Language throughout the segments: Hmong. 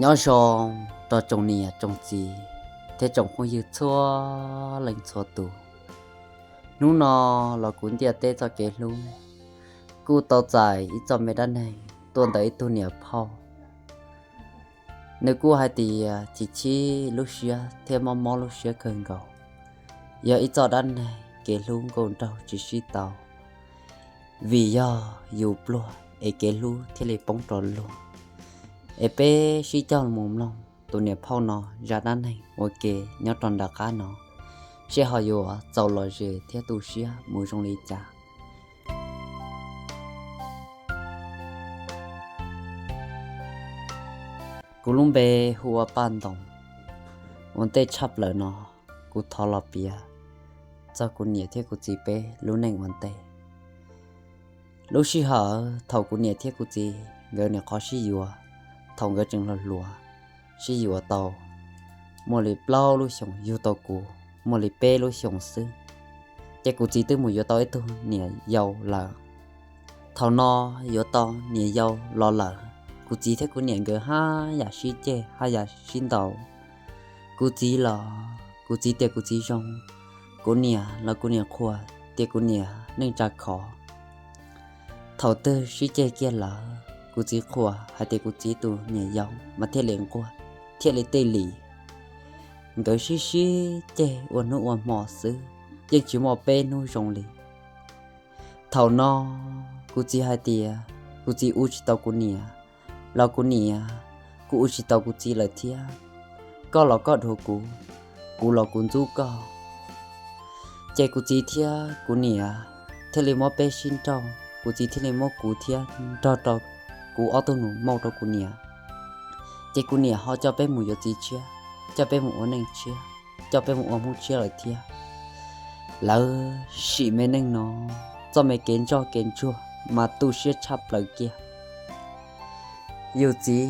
Nyob zoo rau tsoom niam tsoom txiv thiab tsoom phooj ywg txhua leej txhua tus. Hnub no los kuv ntiaj teb txoj kev hlub kuj tau txais ib txoj me dab neeg tuaj ntawm ib tug niam phauj. Nws kuj hais tias chim chim lub siab thiab mob mob lub siab kawg nkaus. Yog ib txoj dab neeg kev hlub nkauj nraug tsis sib tau, vim yog yus pluag es kev hlub thiaj li poob rau luag. Es peb sib cog mus mloog tus niam phauj no zaj dab neeg ua ke nyob rau nram qab no, seb ho yuav txaus lom zem thiab tu siab mus zoo li cas. Kuv lub npe hu ua Paj Ntoos. Ua ntej tshaj plaws no, kuv thov los piav txog kuv niam thiab kuv txiv peb lub neej ua ntej. Lub sij hawm thaum kuv niam thiab kuv txiv nkawd nyuam qhuav sib yuav, thaum nkawd tseem hluas hluas, sib yuav tau muaj li plaub lub xyoos yug tau kuv muaj li peb lub xyoos xwb, ces kuv txiv twb mus yuav tau ib tug niam yau lawm. Thaum no yuav tau niam yau los lawm, kuv txiv thiab kuv niam nkawd haj yam sib ceg haj yam sib ntaus. Kuv txiv los kuv txiv tias kuv txiv zoo, kuv niam los kuv niam qhuas tias kuv niam neej tsa khov. Thaum twg sib ceg kiag lawm, kuv txiv qhuas hais tias kuv txiv tus niam yau mas thiaj li nquag, thiaj li tej li. Nkawd sib sib ceg ua hnub ua hmo xwb, yeej tsis muaj peb hnub zoo li. Thaum no kuv txiv hais tias kuv txiv ua tsis tau kuv niam, los kuv niam kuj ua tsis tau kuv txiv lawm thiab. Koj los koj dhuav kuv, kuv los kuv ntxub koj. Ces kuv txiv thiab kuv niam thiaj li muab peb sib nrauj, kuv txiv thiaj li muab kuv thiab nrog rau kuv ob tug nus mauj rau kuv niam. Ces kuv niam ho coj peb mus yuav txiv tshiab, coj peb mus ua neej tshiab, coj peb mus ua hmoob tshiab lawm thiab. Lawv sim me neej no, txoj me kev ntsoj kev ntsuag mas tu siab tshaj plaws kiag. Yus txiv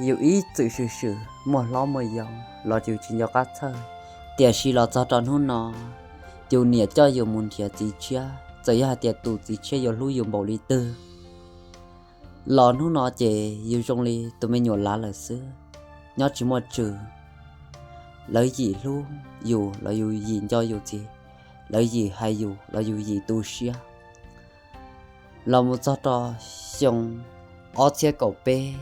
yus ib txwm swm swm muaj hlob muaj yau los yus tsis nco qab txhawj, tiam sis los txog rau hnub no, yus niam coj yus mus nrhiav txiv tshiab, txawm yog hais tias tus txiv tshiab yuav hlub yus npaum li twg los hnub no ces yus zoo li tus me nyuam lav lawm xwb, nyob tsis muaj tswv. Lawv yim hlub yus los yus yim nco yus txiv, lawv yim hais yus los yus yim tu siab. Los mus txog rau xyoo ob txhiab kaum peb,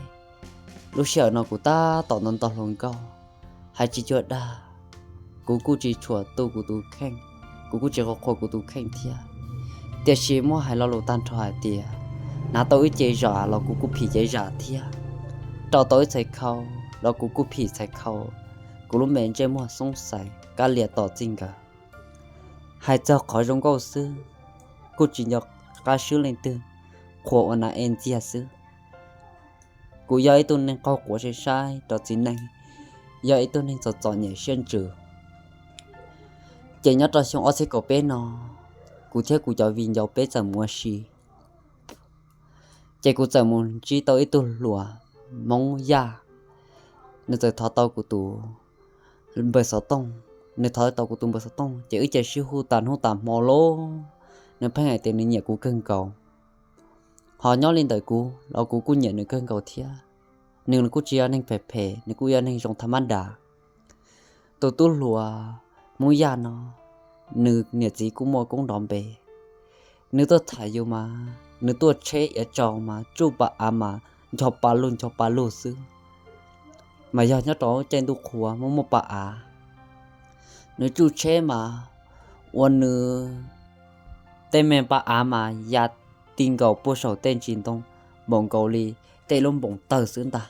lub sij hawm no kuv tab tom nto nto hluas nkauj, hais tsis cuag dag, kuv kuj tsis tshua tu kuv tus kheej, kuv kuj tsis qhuas qhuas kuv tus kheej thiab. Tiam sis muab hais lo lus tag nrho hais tias, hnav tau ib ce zam los kuv kuj phim ce zam thiab, rau tau ib txhais khau los kuv kuj phim txhais khau. Kuv lub me ntsej muag xoob xais kab lias tom txij nkawm. Hais txog qhov zoo nkauj xwb, kuj tsis nco qab swb leej twg, qhuas ua nas ej ntxiag xwb. Kuv yog ib tug neeg qaug quav sai sai rau txiv neej, yog ib tug neeg txom txom nyem siab ntsws. Ces nyob rau xyoo ob txhiab kaum peb no, kuv thiab kuv cov viv ncaus peb txawm mus ua si. Ces kuv txawm mus ntsib tau ib tug hluas Hmoob Yaj, nws txawm thov tau kuv tus npawb xov tooj. Nws thov tau kuv tus npawb xov tooj ces wb cia sib hu tas hnub tas hmo lauj. Nws pheej hais tias nws nyiam kuv kawg nkaus. Ho nyob li ntawm kuv los kuv kuj nyiam nws kawg nkaus thiab. Nws kuj tsis yog neeg phem phem, nws kuj yog neeg zoo tham mab das. Tus tub hluas Hmoob Yaj no, nws niam txiv kuj muaj koob nrov npe. Nws tuaj tham yus mas nws tuaj tsheb iav tsaus mas tsuj pa av mas ncho pa lug ncho pa lug xwb. Mas yog nyob rau caij ntuj qhua muaj muaj pa av, nws tsuj tsheb mas ua nws tej me pa av mas ya ti nkaus puag saum tej ntsis ntoo npaum nkaus li tej lub npoos tawg xwb ntag.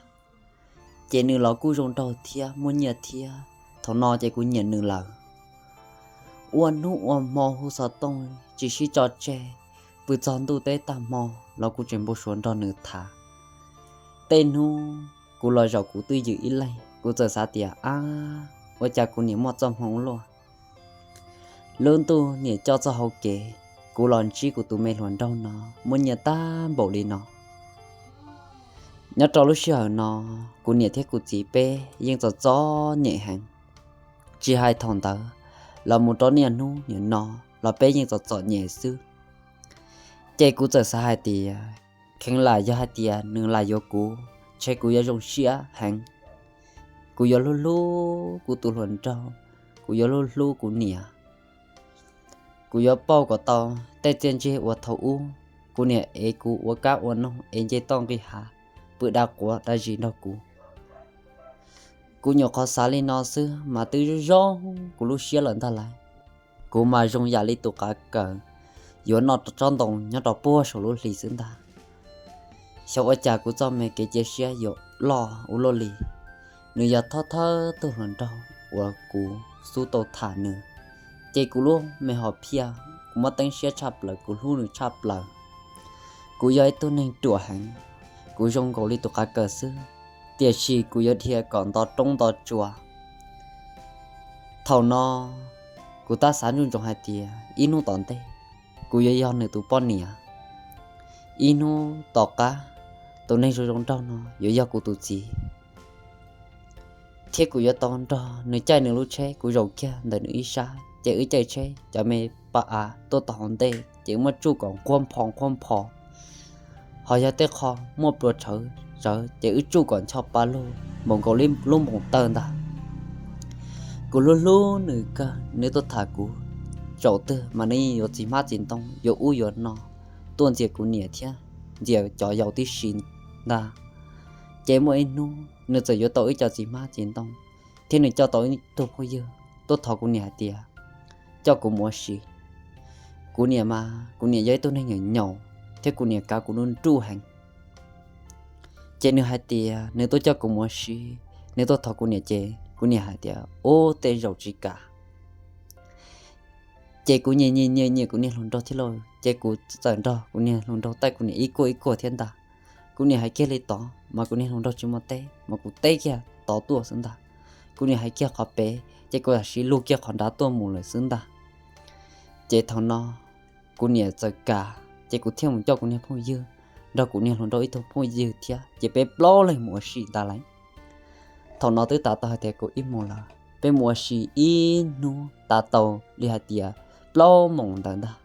Ces nws los kuj zoo nraug thiab muaj nyiaj thiab, thaum no ces kuv nyiam nws lawm. Ua hnub ua hmo hu xov tooj tsis sib tso tseg, pw txog ntuj teb tag hmo los kuv tseem npau suav nrog nws tham. Tej hnub kuv los zaum kuv twj ywm ib leeg, kuv txawm xav tias ab, ua cas kuv niam muaj txoj hmoo luaj. Lub ntuj niam coj txoj hau kev, kuv los ntsib kuv tus me hluas nraug no muaj nyiaj tag npaum li no. Nyob rau lub sij hawm no, kuv niam thiab kuv txiv peb yeej txom txom nyem heev. Tsis hais thaum ntawd, los mus rau niaj hnub niam no los peb yeej txom txom nyem xwb. Ces kuv txawm xav hais tias, kheev lam yog hais tias nws lam yuav kuv, ntshe kuv yuav zoo siab heev. Kuv yuav hlub hlub kuv tus hluas nraug, kuv yuav hlub hlub kuv niam. Kuv yuav pauj kom tau tej txiaj ntsig uas thaum ub kuv niam ev kuv ua kab ua noog, ev nce toj nqis hav, pw da quav da zis nrog kuv. Kuv nyuam qhuav xav li no xwb mas twb zoo kuv lub siab lawm ntag lauj. Kuv mas zoo yam li tus qav kaws yuav noj tsob ntoo nyob rau puag saum lub hli xwb ntag. Xyov ua cas kuv txoj me kev cia siab yuav loj ua luaj li. Nws yog thawj thawj tug hluas nraug uas kuv xub tau tham nws, ces kuv lub me hom phiaj, kuv muaj teeb siab tshaj plaws, kuv hlub nws tshaj plaws. Kuv yog ib tug neeg ruam heev, kuv zoo nkaus li tus qav kaws xwb, tiam sis kuv yuav dhia kom nto roob nto tsua. Thaum no kuv tab xav ntsooj ntsoov hais tias ib hnub tom ntej kuv yuav yog nws tus poj niam. Ib hnub tom qab tus neeg zoo zoo nraug no yuav yog kuv tus txiv. Thiab kuv yuav tau nrog nws caij nws lub tsheb, kuv zaum kiag ntawm nws ib sab ces wb caij tsheb, cov me pa av tuaj tom hauv ntej ces muab tsuj kom nqhuab npho nqhuab npho. Ho yog tej qho muaj plua tshawv tsawv ces wb tsuj kom ncho pa lug npaum nkaus li lub npoos taw ntag. Kuv hlub hlub nws kawg, nws tuaj tham kuv tsaus twg mas nws yeej yuav txiv hmab txiv ntoo, yuav ub yuav no, tuaj ntxias kuv niam thiab ntxias cov yau tib si ntag. Ces muaj ib hnub nws txawm yuav tau ib co txiv hmab txiv ntoo, thiab nws coj tau ib tug phooj ywg tuaj thov kuv niam hais tias coj kuv mus ua si. Kuv niam mas kuv niam yog ib tug neeg nyaum nyaum thiab kuv niam kav kuv nruj nruj heev. Ces nws hais tias nws tuaj coj kuv mus ua si, nws tuaj thov kuv niam ces kuv niam hais tias ub, tej zaum tsis kam. Ces kuv nyiam nyiam nyiam nyiam kuv niag hluas nraug thiab lauj, ces kuv txawm nrog kuv niag hluas nraug taij kuv niam ib kuaj ib kuaj thiab ntag. Kuv niam hais kiag li tod mas kuv niag hluas nraug tsis muaj teb mas kuv teb kiag tod tuaj xwb ntag. Kuv niam hais kiag qhov pem ces kuv tam sim lug kiag qhov nrad tuaj mus lawm xwb ntag. Ces thaum no kuv niam txawm kam, ces kuv thiaj mus coj kuv niag phooj ywg nrog kuv niag hluas nraug ib tug phooj ywg thiab, ces peb plaub leeg mus ua si ntag lauj. Thaum no twb tas tau hais tias kaum ib moos lawm, peb mus ua si ib hnub tas tau li hais tias plaub moos ntawd ntag.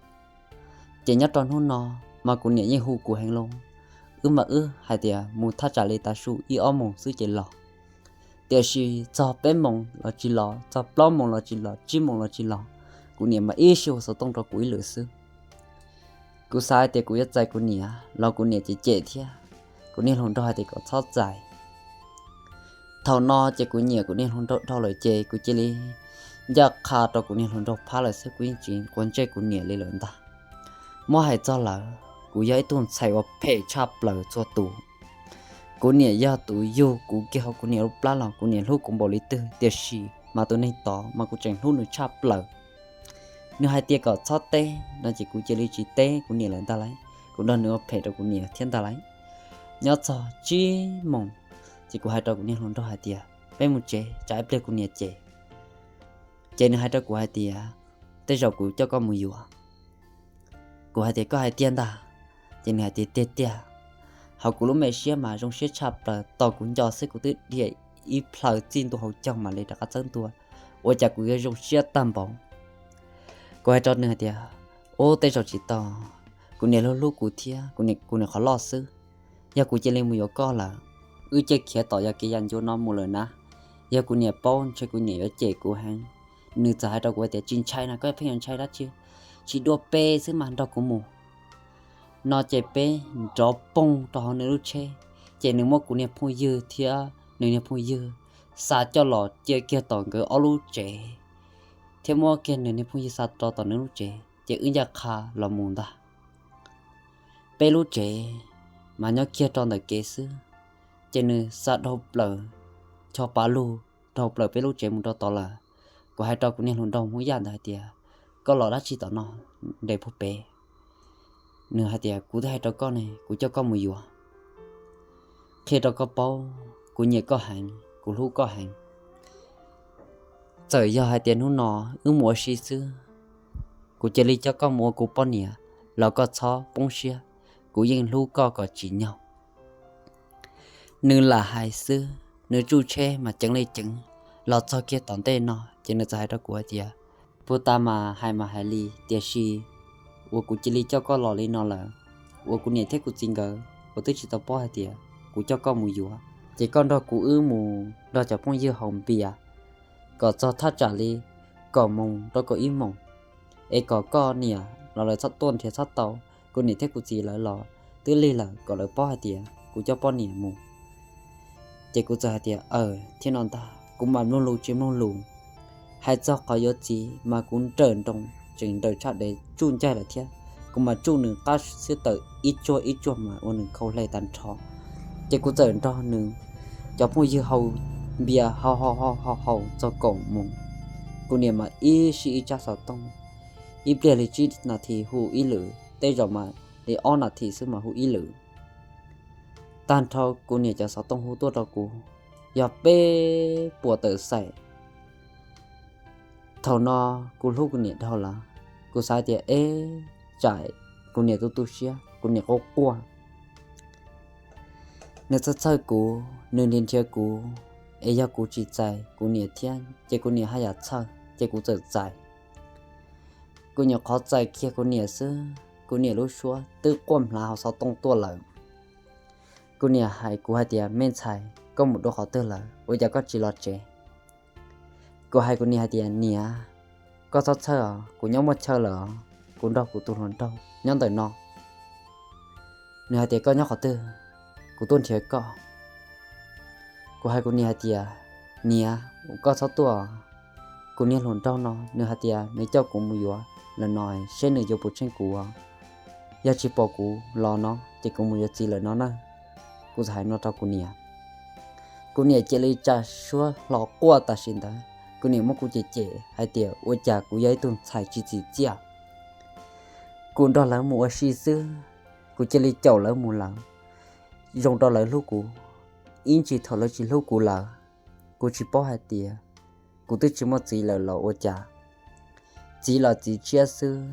Ces nyob rau hnub no mas kuv niam yeej hu kuv heev lauj. Wb mas wb hais tias mus thaj tsam li tav su ib ob moos xwb ces los, tiam sis txog peb moos los tsis los, txog plaub moos los tsis los, tsib moos los tsis los, kuv niam mas ib sij hu xov tooj rau kuv ib lwm xwb. Kuv xav hais tias kuv yuav txais kuv niam los kuv niam cem cem thiab, kuv niag hluas nraug hais tias kom txhob txais. Thaum no ces kuv nyiam kuv niag hluas nraug dhau lawm ces kuv cia li ncaj qha rau kuv niag hluas nraug phab lawm xwb, kuv yeej tsis quav ntsej kuv niam li lawm ntag. Muab hais txog lawm, kuv yog ib tug ntxhais uas phem tshaj plaws txhua tus. Kuv niam yog tus yug kuv kiag hauv kuv niam lub plab los kuv niam hlub kuv npaum li twg, tiam sis mas tus neeg tod mas kuv tseem hlub nws tshaj plaws. Nws hais tias kom txhob teb no ces kuv cia li tsis teb kuv niam lawm ntag lauj, kuv nrog nws ua phem rau kuv niam thiab ntag lauj. Nyob txog tsib moos ces kuv hais rau kuv niag hluas nraug hais tias peb mus tsev, tsam ib pliag kuv niam cem. Ces nws hais rau kuv hais tias tej zaum kuv coj koj mus yuav. Kuv hais tias koj hais tiag ntag? Ces nws hais tias tiag tiag. Hauv kuv lub me siab mas zoo siab tshaj plaws, tos kuv nco xwb kuv twb dhia ib plhaw txij ntua hauv caug mam li rov qab txawb ntua, ua cas kuv yuav zoo siab tag npaum. Kuv hais rau nws hais tias ub, tej zaum tsis tau, kuv niam hlub hlub kuv thiab kuv niam qhov loj xwb. Yog kuv cia li mus yuav koj lawm, wb cia khiav tom yog kev yam ncua no mus lawm na, yog kuv niam paub ntshe kuv niam yuav cem kuv heev. Nws txawm hais rau kuv tias tsis ntshai na, koj pheej yuav ntshai dab tsi, tsis dua pe xwb mas nrog kuv mus. No ces peb nrov poog rau hauv nws lub tsheb, ces nws muab kuv niag phooj ywg thiab nws niag phooj ywg xa coj los cia kiag tom nkawd ob lub tsev, thiab muab kiag nws niag phooj ywg xa rau tom nws lub tsev, ces wb ncaj qha los mus ntag. Peb lub tsev mas nyob kiag rau ntawm kev xwb, ces nws xa dhau plaws, ncho pa lug dhau plaws peb lub tsev mus rau tod lawm. Kuv hais rau kuv niag hluas nraug Hmoob Yaj ntawd hais tias koj los dab tsi tom no nres puag pem? Nws hais tias kuv twb hais rau koj ne, kuv coj koj mus yuav. Qhia rau koj paub, kuv nyiam koj heev, kuv hlub koj heev. Txawm yog hais tias hnub no wb mus ua si xwb, kuv cia li coj koj mus ua kuv poj niam los koj txhob poob siab, kuv yeej hlub koj kom tsim nyog. Nws lam hais xwb, nws tsuj tsheb mas ceev li ceev los txog kiag tom ntej no ces nws txawm hais rau kuv hais tias puag ta mas hais mas hais li, tiam sis uas kuv cia li coj koj los li no lawm, uas kuv niam thiab kuv txiv nkawd uas twb tsis tau paub hais tias kuv coj koj mus yuav, ces koj nrog kuv wb mus nrog cov phooj ywg haus npias kom txog thaj tsam li kaum moos rau kaum ib moos, es kom koj niam los lawv txhob tuaj nrhiav txhob tau. Kuv niam thiab kuv txiv lawv los twb lig lawm, kom lawv paub hais tias kuv coj poj niam mus. Ces kuv txawm hais tias, Aws, thiab no ntag, kuv mam mloog lus tsis mloog lus. Hais txog qhov yuav txiv mas kuv nrawm nroos tseem nrawm tshaj dev tsuj ncaig lawm thiab. Kuv mas tsuj nws qab xwb tawm ib tsuag ib tsuag mas ua nws khau hle tag nrho. Ces kuv txawm nrog nws cov phooj ywg haus npias haus haus haus haus txog kaum moos. Kuv niam mas ib sij ib tsab xov tooj, ib pliag li tsib nas this hu ib lwm, tej zaum mas li ob nas this xwb mas hu ib lwm. Tag nrho kuv niam cov xov tooj hu tuaj rau kuv yog peb puas tawm xaim. Thaum no kuv hlub kuv niam dhau lawm, kuv xav tias eb, tsam kuv niam tu tu siab, kuv niam quaj quaj, nws txhawj txhawj kuv, nws nrhiav nrhiav kuv, es yog kuv tsis txais kuv niam thiab ces kuv niam haj yam txhawj, ces kuv txawm txais. Kuv nyuam qhuav txais kiag kuv niam xwb, kuv niam lub suab twb quaj nplav hauv xov tooj tuaj lawm. Kuv niam hais kuv hais tias, Me ntxhais, koj mus dua qhov twg lawm, ua cas koj tsis los tsev? Kuv hais kuv niam hais tias, Niam, koj txhob txhawj os, kuv nyob muaj chaw lawm os, kuv nrog kuv tus hluas nraug nyob ntawm no. Nws hais tias, Koj nyob qhov twg? Kuv tuaj nrhiav koj. Kuv hais kuv niam hais tias, Niam, koj txhob tuaj, kuv niag hluas nraug no nws hais tias nws coj kuv mus yuav lawm no, seb nws yuav puas tsheej kuv. Yog tsis pom kuv los no ces kuv mus yuav txiv lawm no na. Kuv txawm hais no rau kuv niam. Kuv niam cia li tsa suab hlo quaj tam sim ntawd. Kuv niam muab kuv cem cem hais tias ua cas kuv yog ib tug ntxhais tsis txim txiaj. Kuv nrog lawv mus ua si xwb, kuv cia li caum lawv mus lawm. Zoo rau lawv hlub kuv, ib ntsis thaum lawv tsis hlub kuv lawm, kuv tsis paub hais tias kuv twb tsis muaj txiv lawm los ua cas. Txiv los txiv tshiab xwb,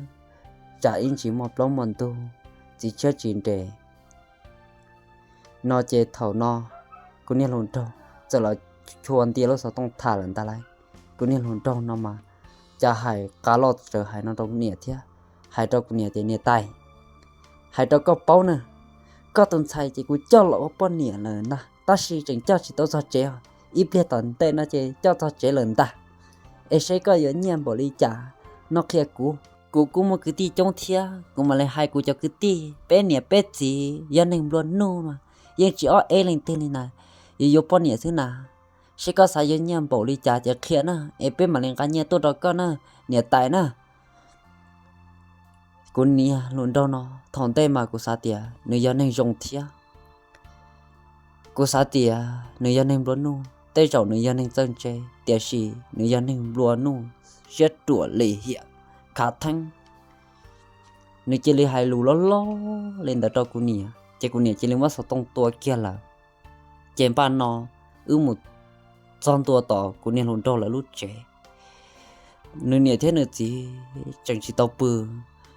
tsam ib ntsis muaj plaub muaj ntug, txiv tshiab tsis nres. No ces thaum no kuv niag hluas nraug txawm los chua ntia lub xov tooj tham lawm ntag lauj. Kuv niag hluas nraug no mas cas hais qas loj tsawv hais no rau niam thiab, hais rau kuv niam tias, Niam tais, hais rau koj paub na, koj tus ntxhais ces kuv coj los ua poj niam lawm ntag, tab sis tseem coj tsis tau txog tsev os. Ib pliag tom ntej no ces coj txog tsev lawm ntag. Es seb koj yuav nyiaj npaum li cas no qhia kuv, kuv kuj muaj kwv tij coob thiab, kuv mam li hais kuv cov kwv tij, peb niam peb txiv yog neeg nplua nuj mas yeej tsis ob eb leej twg li na, yuav yuav poj niam xwb na. Seb koj xav yuav nyiaj npaum li cas ces qhia na, es peb mam li nqa nyiaj tuaj rau koj na, niam tais na. Kuv niag hluas nraug no thaum ntej mas kuv xav tias nws yog neeg zoo thiab. Kuv xav tias nws yog neeg nplua nuj, tej zaum nws yog neeg txawj ntse, tiam sis nws yog neeg nplua nuj, siab ruam lim hiam, khav theeb. Nws cia li hais lus loj loj li ntawd rau kuv niam, ces kuv niam cia li muab xov tooj tua kiag lawm. Ces npaj no wb mus txog ntua tom kuv niag hluas nraug lawv lub tsev. Nws niam thiab nws txiv tseem tsis tau pw,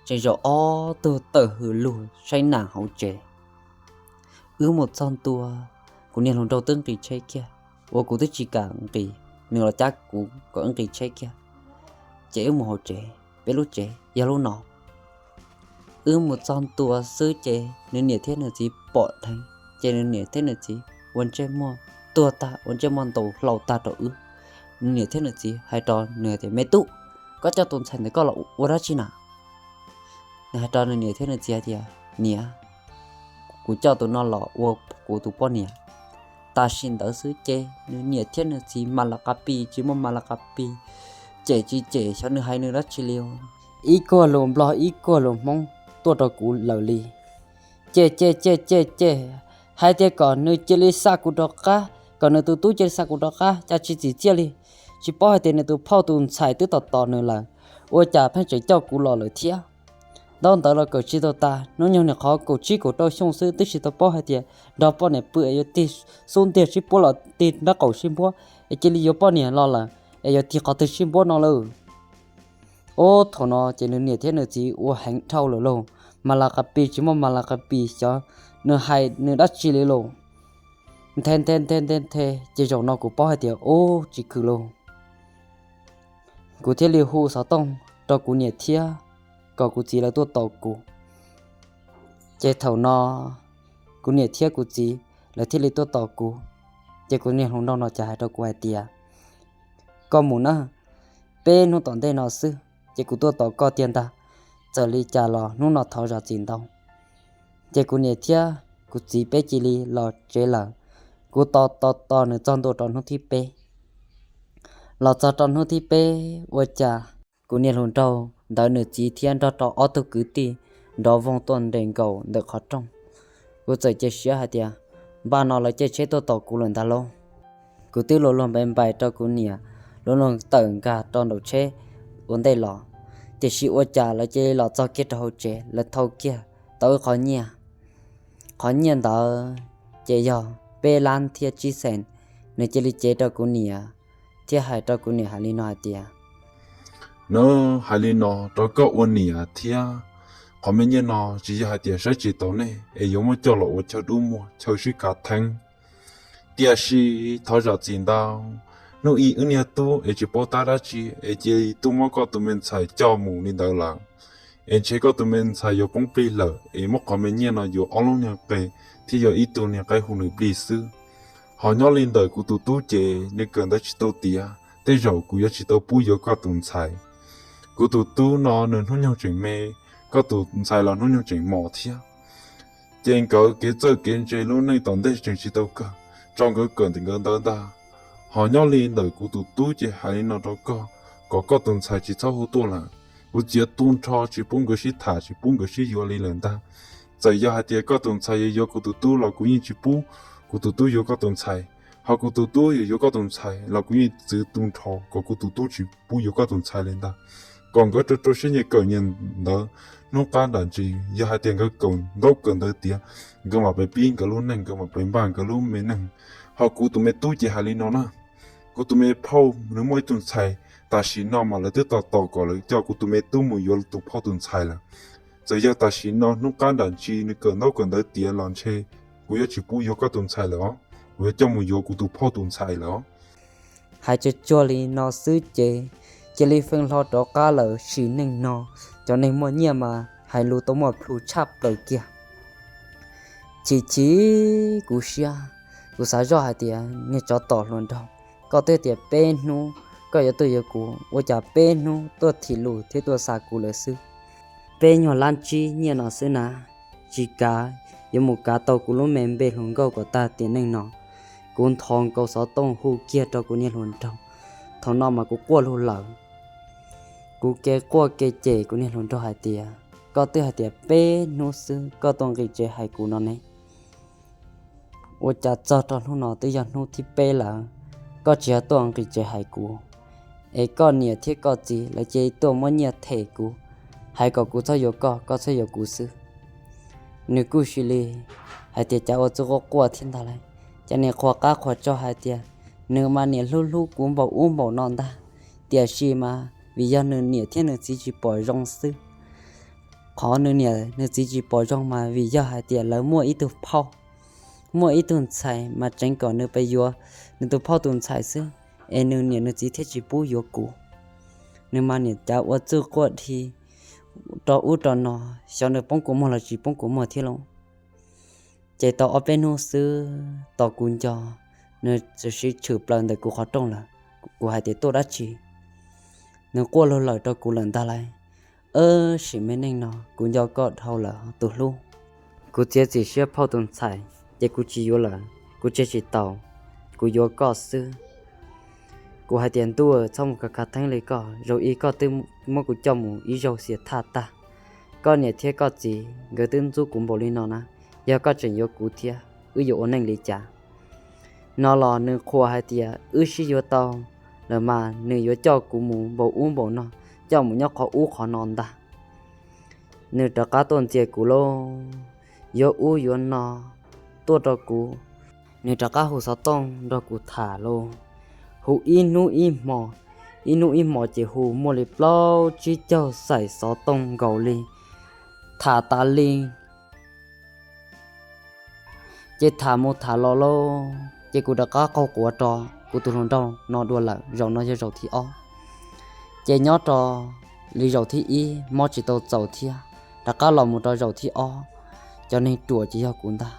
tseem zaum ob tug tawm hws lug saib nas hauv tsev. Wb mus txog ntua, kuv niag hluas nraug twb nqis tsheb kiag, uas kuv twb tsis kam nqis, nws los cab kuv kom wb nqis tsheb kiag. Ces wb mus hauv tsev, peb lub tsev yog lub no. Wb mus txog ntua xwb ces nws niam thiab nws txiv pom dheev, ces nws niam thiab nws txiv ua ntsej muag tuag tag, ua ntsej muag ntaus hlau tag rau wb. Nws niam thiab nws txiv hais rau nws hais tias, Me tub, koj coj tus ntxhais ntawd koj los ua dab tsi na? Nws hais rau nws niam thiab nws txiv hais tias, Niam, kuv coj tus no los ua kuv tus poj niam. Tam sim ntawd xwb ces nws niam thiab nws txiv mas las qas pis tsis muaj mas las qas pis, cem tsis cem xyov nws hais nws dab tsi li. Ib kuag lus Nplog ib kuag lus Hmoob tuaj rau kuv lawm li. Cem cem cem cem cem, hais tias kom nws cia li xa kuv rov qab, kom nws tus tub cia li xa kuv rov qab, cas tsis txim txiaj li. Tsis paub hais tias nws tus phauj tus ntxhais twb tos tos nws lawm, ua cas pheej tseem coj kuv los lawm thiab. Ntaub ntawv los kawm tsis tau tas, hnub nyoog niam qhov kaum tsib kaum rau xyoo xwb twb tsis tau paub hais tias nrog poj niam pw es yuav tig xub ntiag sib puab los tig nraub qaum sib npuab, es cia li yuav poj niam los lawm es yuav tig qhov twg sib npuab no lauj. Ub, thaum no ces nws niam thiab nws txiv ua heev dhau lawm lauj, mas las qas pis tsis muaj mas las qas pis xyov nws hais nws dab tsi li lauj. Nthe nthe nthe nthe nthe ces zaum no kuv paub hais tias ub tsis khwm lauj. Kuv thiaj li hu xov tooj rau kuv niam thiab kom kuv txiv lawv tuaj tos kuv. Ces thaum no kuv niam thiab kuv txiv lawv thiaj li tuaj tos kuv. Ces kuv niag hluas nraug no ces hais rau kuv hais tias, koj mus na, peb hnub tom ntej no xwb ces kuv tuaj tos koj tiag ntag. Txawm li cas los hnub no thov zam txim ntau. Ces kuv niam thiab kuv txiv peb cia li los tsev lawm. Kuv tos tos tos nws txog ntua rau hnub thib peb. Los txog rau hnub thib peb ua cas kuv niag hluas nraug ntawd nws txiv thiab nrog rau ob tug kwv tij nrov voog tuaj nres nkaus ntawm qhov rooj. Kuv txawm cia siab hais tias, npaj no lawv caij tsheb tuaj tos kuv lawm ntag lauj. Kuv twb luag luag npais npais rau kuv niam, luag luag tawm nkag rau nraum tsheb ua ntej los, tiam sis ua cas lawv cia li los txog kiag rau hauv tsev, lawv thau kiag tau wb qhov nyiaj. Qhov nyiaj ntawd ces yog peb lab thiab tsib xees. Nws cia li cev rau kuv niam thiab hais rau kuv niam hais li no hais tias, nws hais li no rau koj ua niam thiab, qhov me nyiaj no tsis yog hais tias saib tsis taus nej es yuav muab coj los ua chaw dub muag chaw sib kav theeb. Tiam sis thov zam txim ntau, hnub ib wb niag tub es tsis paub tab dab tsi es cia li tuaj muab koj tus me ntxhais coj mus li ntawd lawm. Es ntshe koj tus me ntxhais yuav poob plig lawm es muab qhov me nyiaj no yuav ob lub niag qe thiab yuav ib tug niag qaib hu nws plig xwb. Ho nyob li ntawm kuv tus tub ces nws kawm ntawv tsis tau tiav, tej zaum kuv yuav tsis tau pub yuav koj tus ntxhais. Kuv tus tub no nws hnub nyoog tseem me, koj tus ntxhais los hnub nyoog tseem mos thiab. Ces nkawd kev txawj kev ntse lub neej tom ntej tseem tsis tau kawg, tso nkawd kawm ntawv ntawd ntag. Ho nyob li ntawm kuv tus tub ces hais li no rau koj, kom koj tus ntxhais tsis txhob hu tuaj lawm. Kuv txiav tu nrho tsis pub nkawd sib tham tsis pub nkawd sib yuav li lawm ntag. Txawm yog hais tias koj tus ntxhais yuav yuav kuv tus tub los kuv yeej tsis pub kuv tus tub yuav koj tus ntxhais. Ho kuv tus tub yuav yuav koj tus ntxhais los kuv yeej txiav tu nrho kom kuv tus tub tsis pub yuav koj tus ntxhais li ntag. Kom nkawd rau rau siab nyias kawm nyias ntawv, hnub qab nram ntsis yog hais tias nkawd kawm ntaub kawm ntawv tiav, nkawd mam pib nkawd lub neej, nkawd mam pib npaj nkawd lub me neej. Ho kuv tus me tub ces hais li no na, kuv tus me phauj nws muaj ib tug ntxhais, tam sim no mas lawv twb tos tos kom lawv coj kuv tus me tub mus yuav tus phauj tus ntxhais lawm. Txawm yog tam sim no hnub qab nram ntsis nws kawm ntaub kawm ntawv tiav los ntshe kuv yuav tsis pub yuav koj tus ntxhais lawm os, kuv yuav coj mus yuav kuv tus phauj tus ntxhais lawm os. Hais tsuag tsuag li no xwb ces cia li feej hlo rov qab lawm. Sim neej no cov neeg muaj nyiaj mas hais lus tau muaj plhu tshaj plaws kiag. Chim chim kuv siab, kuv xav zoj hais tias, niag tsov tom hluas nraug, koj twb tias peb hnub koj yuav tuaj yuav kuv, ua cas peb hnub tuaj thim lus thiab tuaj xa kuv lawm xwb? Peb nyuag lab tsib nyiaj no xwb na, tsis kav yuav mus kav tau kuv lub me npe hluas nkauj kom tag tiam neej no. Kuv nthos nkaus xov tooj hu kiag rau kuv niag hluas nraug. Thaum no mas kuv quaj lug lawm. Kuv kev quaj kev cem kuv niag hluas nraug hais tias, koj twb hais tias peb hnub xwb koj tuaj nqis tsev hais kuv no ne, ua cas txog rau hnub no twb yog hnub thib peb lawm, koj tsis yog tuaj nqis tsev hais kuv, es koj niam thiab koj txiv lawv cia li tuaj muab nyiaj them kuv, hais kom kuv txhob yuav koj, koj txhob yuav kuv xwb. Nws kuj cia li hais tias cas ua txuj quaj quaj thiab ntag lauj. Ces nws qhuas qab qhuas tsaug hais tias, nws mas niam hlub hlub kuv npaum ub npaum no ntag, tiam sis mas vim yog nws niam thiab nws txiv tsis pom zoo xwb. Qhov nws niam nws txiv tsis pom zoo mas vim yog hais tias lawv muaj ib tug phauj, muaj ib tug ntxhais mas tseev kom nws pes yuav nws tus phauj tus ntxhais xwb, es nws niam nws txiv thiaj tsis pub yuav kuv. Nws mas niam cav ua txuj quaj dhi rau ub rau no, xyov nws poob kua muag los tsis poob kua muag thiab lauj. Ces tau ob peb hnub xwb tos kuv nco, nws txawm siv tshwm plaws ntawm kuv qhov rooj lawm. Kuv hais tias tuaj dab tsi? Nws quaj lug lawm rau kuv lawm ntag lauj. Ab, sim me neej no kuv nco koj dhau lawm tus hlub. Kuv txiav txim siab phauj tus ntxhais ces kuv tsis yuav lawm, kuv tseg tsis tau, kuv yuav koj xwb. Kuv hais tias ntuj, txhob mus khav khav theeb li koj, zaum ib koj twb muab kuv coj mus ib zaug xiam thaj tag. Koj niam thiab koj txiv nkawd twb ntxub kuv npaum li no na, yog koj tseem yuav kuv thiab wb yuav ua neej li cas? No los nws qhuas hais tias wb sib yuav tau lawm mas nws yuav coj kuv mus npaum ub npaum no, coj mus nyob qhov ub qhov no ntag. Nws rov qab tuaj ntxias kuv lauj, yuav ub yuav no tuaj rau kuv. Nws rov qab hu xov tooj nrog kuv tham lauj, hu ib hnub ib hmo, ib hnub ib hmo ces hu muaj li plaub tsib caug xaim xov tooj nkaus li, tham tas li. Ces tham mus tham los lauj, ces kuv rov qab qaug quav rau kuv tus hluas nraug no dua lawm. Zaum no yog zaum thib ob. Ces nyob rau li zaum thib ib mob tsis tau txaus thiab, rov qab los mus rau zaum thib ob, cov neeg ruam ces yog kuv ntag.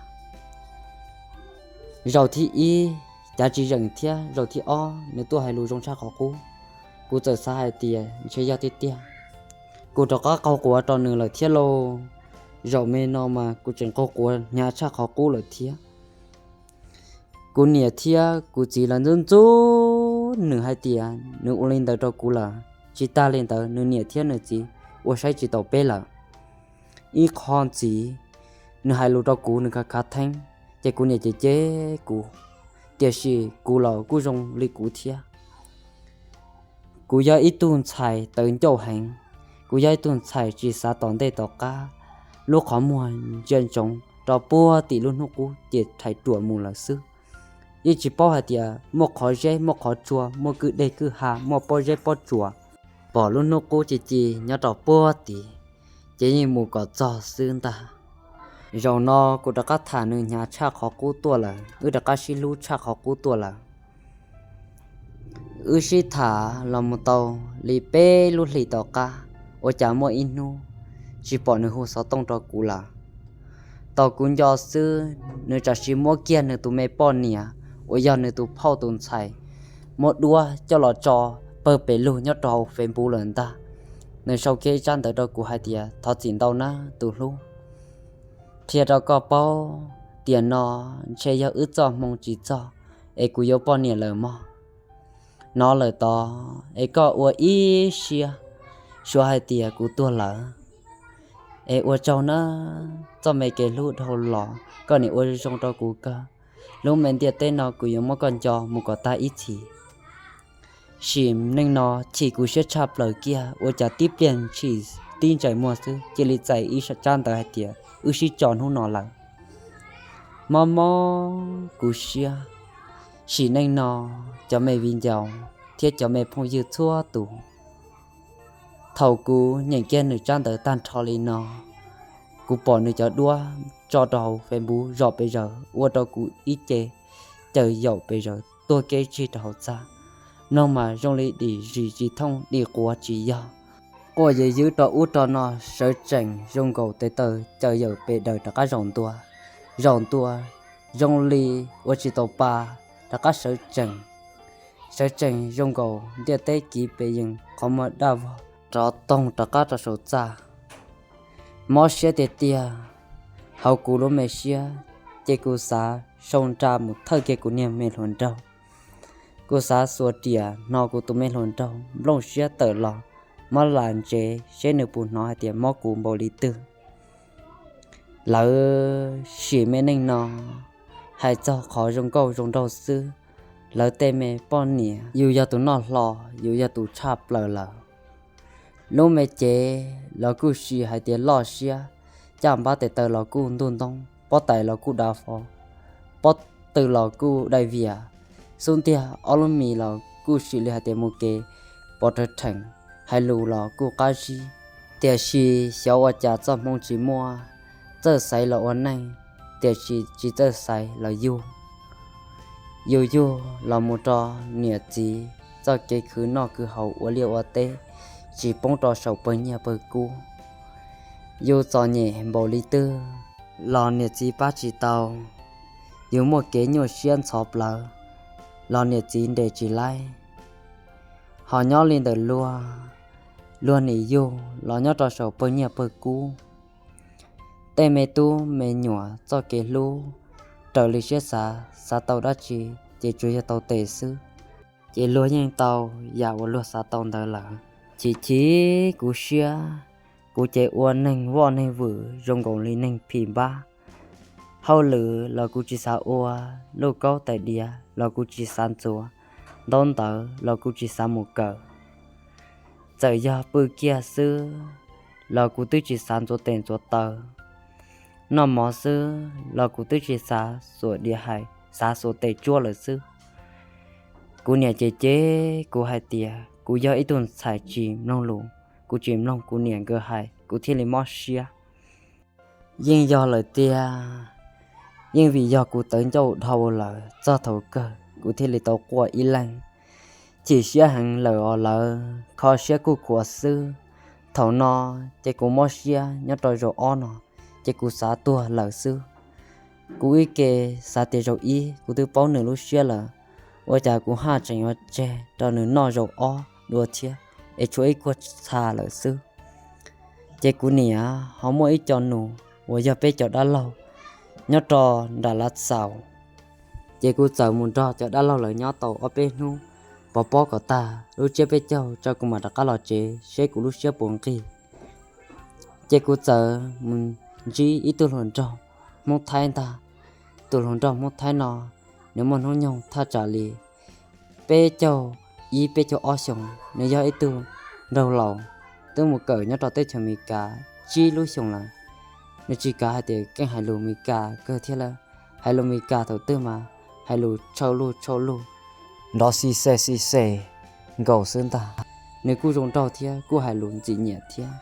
Zaum thib ib cav tsis zeem thiab. Zaum thib ob nws tuaj hais lus zoo tshaj qhov qub, kuv txawm xav hais tias ntshe yog tiag tiag. Kuv rov qab qaug quav rau nws lawm thiab lauj. Zaum me no mas kuv tseem qaug quav hnyav tshaj qhov qub lawm thiab. Kuv niam thiab kuv txiv lawv ntxub ntxub nws hais tias nws ua li ntawd rau kuv lawm. Tsis tag li ntawd, nws niam thiab nws txiv ua saib tsis taus peb lawm. Ib qho ntxiv, nws hais lus rau kuv nws khav khav theeb, ces kuv niam cem cem kuv, tiam sis kuv los kuj zoo li kuv thiab. Kuv yog ib tug ntxhais tawv ncauj heev, kuv yog ib tug ntxhais tsis xav tom ntej tom qab, lub qhov muag ntsia ntsoov rau puag tim lub hnub qub ces rhais ruam mus lawm xwb. Yeej tsis paub hais tias muaj qhov zeb muaj qhov tsua, muaj kwj deg kwj ha, muaj pob zeb pob tsuas, pom lub hnub qub ci ci nyob rau puag tid, ces yeej mus kom txog xwb ntag. Zaum no kuv rov qab tham nws hnyav tshaj qhov qub tuaj lawm, wb rov qab sib hlub tshaj qhov qub tuaj lawm. Wb sib tham los mus tau li peb lub hlis tom qab, ua cas muaj ib hnub tsis pom nws hu xov tooj rau kuv lawm. Tau kuv nco xwb, nws tsam sim muab kiag nws tus me poj niam uas yog nws tus phauj tus ntxhais muab duab coj los tso pawg pes lug nyob rau hauv Facebook lawm ntag. Nws sau kiag ib tsab ntawv rau kuv hais tias thov txim ntau nawb tus hlub, qhia rau koj paub, tiam no ntshe yog wb txoj hmoo tsis txog es kuv yuav poj niam lawm mog. Hnov lawm tod es koj ua ib siab suav hais tias kuv tuag lawm. Es ua tsaug nawb, txoj me kev hlub dhau los koj nim ua zoo rau kuv kawg. Lub me ntiaj teb no kuv yuav muab koj nco mus kom tag ib txhis. Sim neej no chim kuv siab tshaj plaws kiag, ua cas tib pliag ntshis tib ntsais muag xwb cia li txais ib tsab ntawv hais tias wb sib tso hnub no lawm. Mob mob kuv siab, sim neej no cov me viv ncaus thiab cov me phooj ywg txhua tus, thaum kuv nyeem kiag nws tsab ntawv tag nrho li no, kuv pom nws cov duab tso rau hauv Facebook zom pes zaws ua rau kuv ib ce caws yaum pes zaws tuag kev tsig rau hauv txaj. Mloog mas zoo li dim zis tsis thooj dim quav tsis yog. Quaj yws ywb rau ub rau no, sawv tsees zoo nkaus tes taw caws yaum pes daws rov qab zaum ntua. Zaum ntua zoo li ua tsis tau pa, rov qab sawv tsees. Sawv tsees zoo nkaus ntiaj teb kiv pes yees, qhov muag daj vog rov toog rov qab rau saum txaj. Mob siab tiag tiag, hauv kuv lub me siab ces kuv xav sau nra mus thawj kiag kuv niag me hluas nraug. Kuv xav xuas riam hno kuv tus me hluas nraug nplooj siab tawm los, muab las ntsev seb nws puas hnov hais tias mob kuv npaum li twg. Lawv sim me neej no hais txog qhov zoo nkauj zoo nraug xwb, lawv tej me poj niam yus yog tus noj hlo, yus yog tus tshaj plaws lawm. Lub me cev los kuj sim hais tias loj siab, caj npab tes taw los kuj ntuj ntoob, pob tais los kuj dav fo, pob tw los kuj dai vias, xub ntiag ob lub mis los kuj sim li hais tias mus kev pov rhawv rhees, hais lus los kuj qab zib. Tiam sis xyov ua cas txoj hmoo tsis muaj, txawj xaiv los ua neej, tiam sis tsis txawj xaiv los yug. Yus yug los mus rau niam txiv txoj kev khwv noj khwv haus ua liaj ua teb, tsis poob rau saum pawg nyiaj pawg kub. Yus txom nyem npaum li twg los niam txiv pab tsis tau. Yus muaj kev nyuaj siab ntxhov plawv los niam txiv nres tsis laib. Ho nyob li ntawm luag, luag nim yug los nyob rau saum pawg nyiaj pawg kub. Tej me tub me nyuam txoj kev hlub raws li siab xav, xav tau dab tsi ces tsuas yog tau tes xwb. Ces luag yeej tau yam uas luag xav tau ntawd lawm. Chim chim kuv siab, kuv ces ua neeg voj neeg vwm zoo nkaus li neeg phim npab. Hauj lwm los kuv tsis xav ua, luj kaub tais diav los kuv tsis xav ntxuav, ntaub ntawv los kuv tsis xav mus kawm. Txawm yog pw kiag xwb los kuv twb tsis xav ntxuav tes ntxuav taw. Noj mov xwb los kuv twb tsis xav xuas diav hais, xav xuas tes tsuab lawm xwb. Kuv niam cem cem kuv hais tias kuv yog ib tug ntxhais tsis mloog lus, kuv tsis mloog kuv niam nkawd hais kuv thiaj li mob siab. Yeej yog lawm tiag, yeej vim yog kuv tawv ncauj dhau lawm txog thaum kawg kuv thiaj li tau quaj ib leeg. Chim siab heev lawm os lawv, kho siab kuj khuav xwb. Thaum no ces kuv mob siab nyob rau zaum ob no, ces kuv xav tuag lawm xwb. Kuv ib ke xav tias zaum ib kuv twb paub nws lub siab lawm, ua cas kuv haj tseem yuav tseg rau nws noj zaum ob dua thiab, es tshuav ib kuag txha lawm xwb. Ces kuv niam ho muaj ib co nus uas yog peb cov dab laug nyob rau nram Lav Xaus. Ces kuv txawm mus nrog cov dab laug lawv nyob tau ob peb hnub, pov pob kom tag lub tsiab peb caug tso kuv mam rov qab los tsev seb kuv lub siab puas nqig. Ces kuv txawm mus ntsib ib tug hluas nraug Hmoob Thaib ntag. Tus hluas nraug Hmoob Thaib no, nws muaj hnub nyoog thaj tsam li peb caug ib peb caug ob xyoos. Nws yog ib tug nraug laus, twb mus kawm nyob rau teb chaws Amelikas tsib lub xyoos lawm. Nws tsis kav hais tias keej hais lus Amelikas kawg thiab lawm. Hais lus Amelikas thaum twg mas hais lus tshau lug tshau lug, nrov xi xes xi xes nkaus xwb ntag. Nws kuj zoo nraug thiab kuj hais lus ntxim nyiam thiab.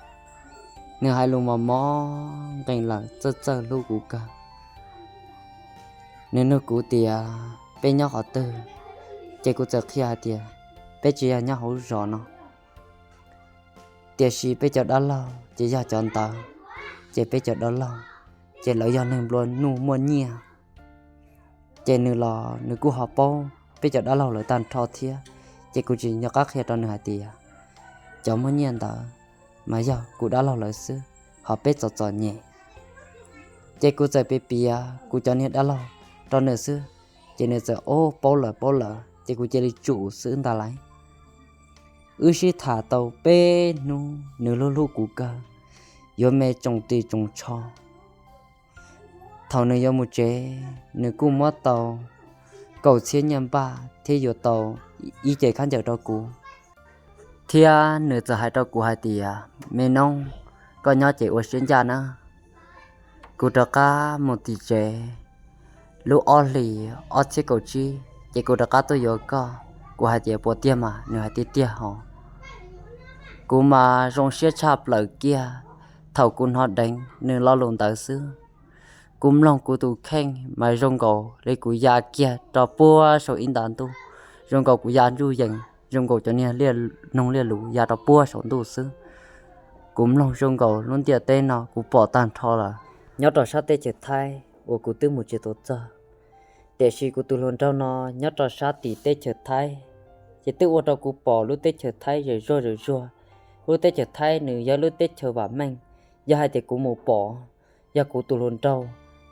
Nws hais lus mos mos nqees lawm txawj txawj hlub kuv kawg. Nws nug kuv tias peb nyob qhov twg, ces kuv txawm qhia hais tias peb tsis yog nyob hauv zos no, tiam sis peb cov dab laug ces yog cov ntawd. Ces peb cov dab laug ces lawv yog neeg nplua nuj muaj nyiaj. Ces nws los nws kuj ho paub peb cov dab laug lawv tag nrho thiab. Ces kuv tsis nco qab qhia rau nws hais tias cov muaj nyiaj ntawd mas yog kuv dab laug lawv xwb, ho peb txom txom nyem. Ces kuv txawm piav piav kuv cov niag dab laug rau nws xwb, ces nws txawm, o, paub lawm paub lawm, ces kuv cia li tsum xwb ntag lauj. Wb sib tham tau peb hnub nws hlub hlub kuv kawg, yuav me tsoos ris tsoos tsho. Thaum nws yuav mus tsev, nws kuj muab tau kaum txhiab nyiaj npaj thiab yuav tau ib ce khaub ncaws rau kuv. Thiab nws txawm hais rau kuv hais tias, me noob, koj nyob ces ua siab ncaj nawb, kuv rov qab mus tim tsev lub ob hlis ob txhiab kaum tsib, ces kuv rov qab tuaj yuav koj. Kuv hais tias puas tiag mas? Nws hais tias tiag hos. Kuv mas zoo siab tshaj plaws kiag thaum kuv hnov deev nws lo lus ntawd xwb. Kuv mloog kuv tus kheej mas zoo nkaus li kuv ya kiag rau puag saum ib nta ntuj, zoo nkaus kuv ya ntsuj yees, zoo nkaus cov niag noog liaj lus ya rau puag saum ntuj xwb. Kuv mloog zoo nkaus lub ntiaj teb no kuv pom tag nrho lawm. Nyob rau sab teb chaws Thaib uas kuv twb mus tsis tau txog, tiam sis kuv tus hluas nraug no nyob rau sab tim teb chaws Thaib, ces twb ua rau kuv pom lub teb chaws Thaib zawm zuag zawm zuag. Lub teb chaws Thaib nws yog lub teb chaws vam meej. Yog hais tias kuv mus pom, yog kuv tus hluas nraug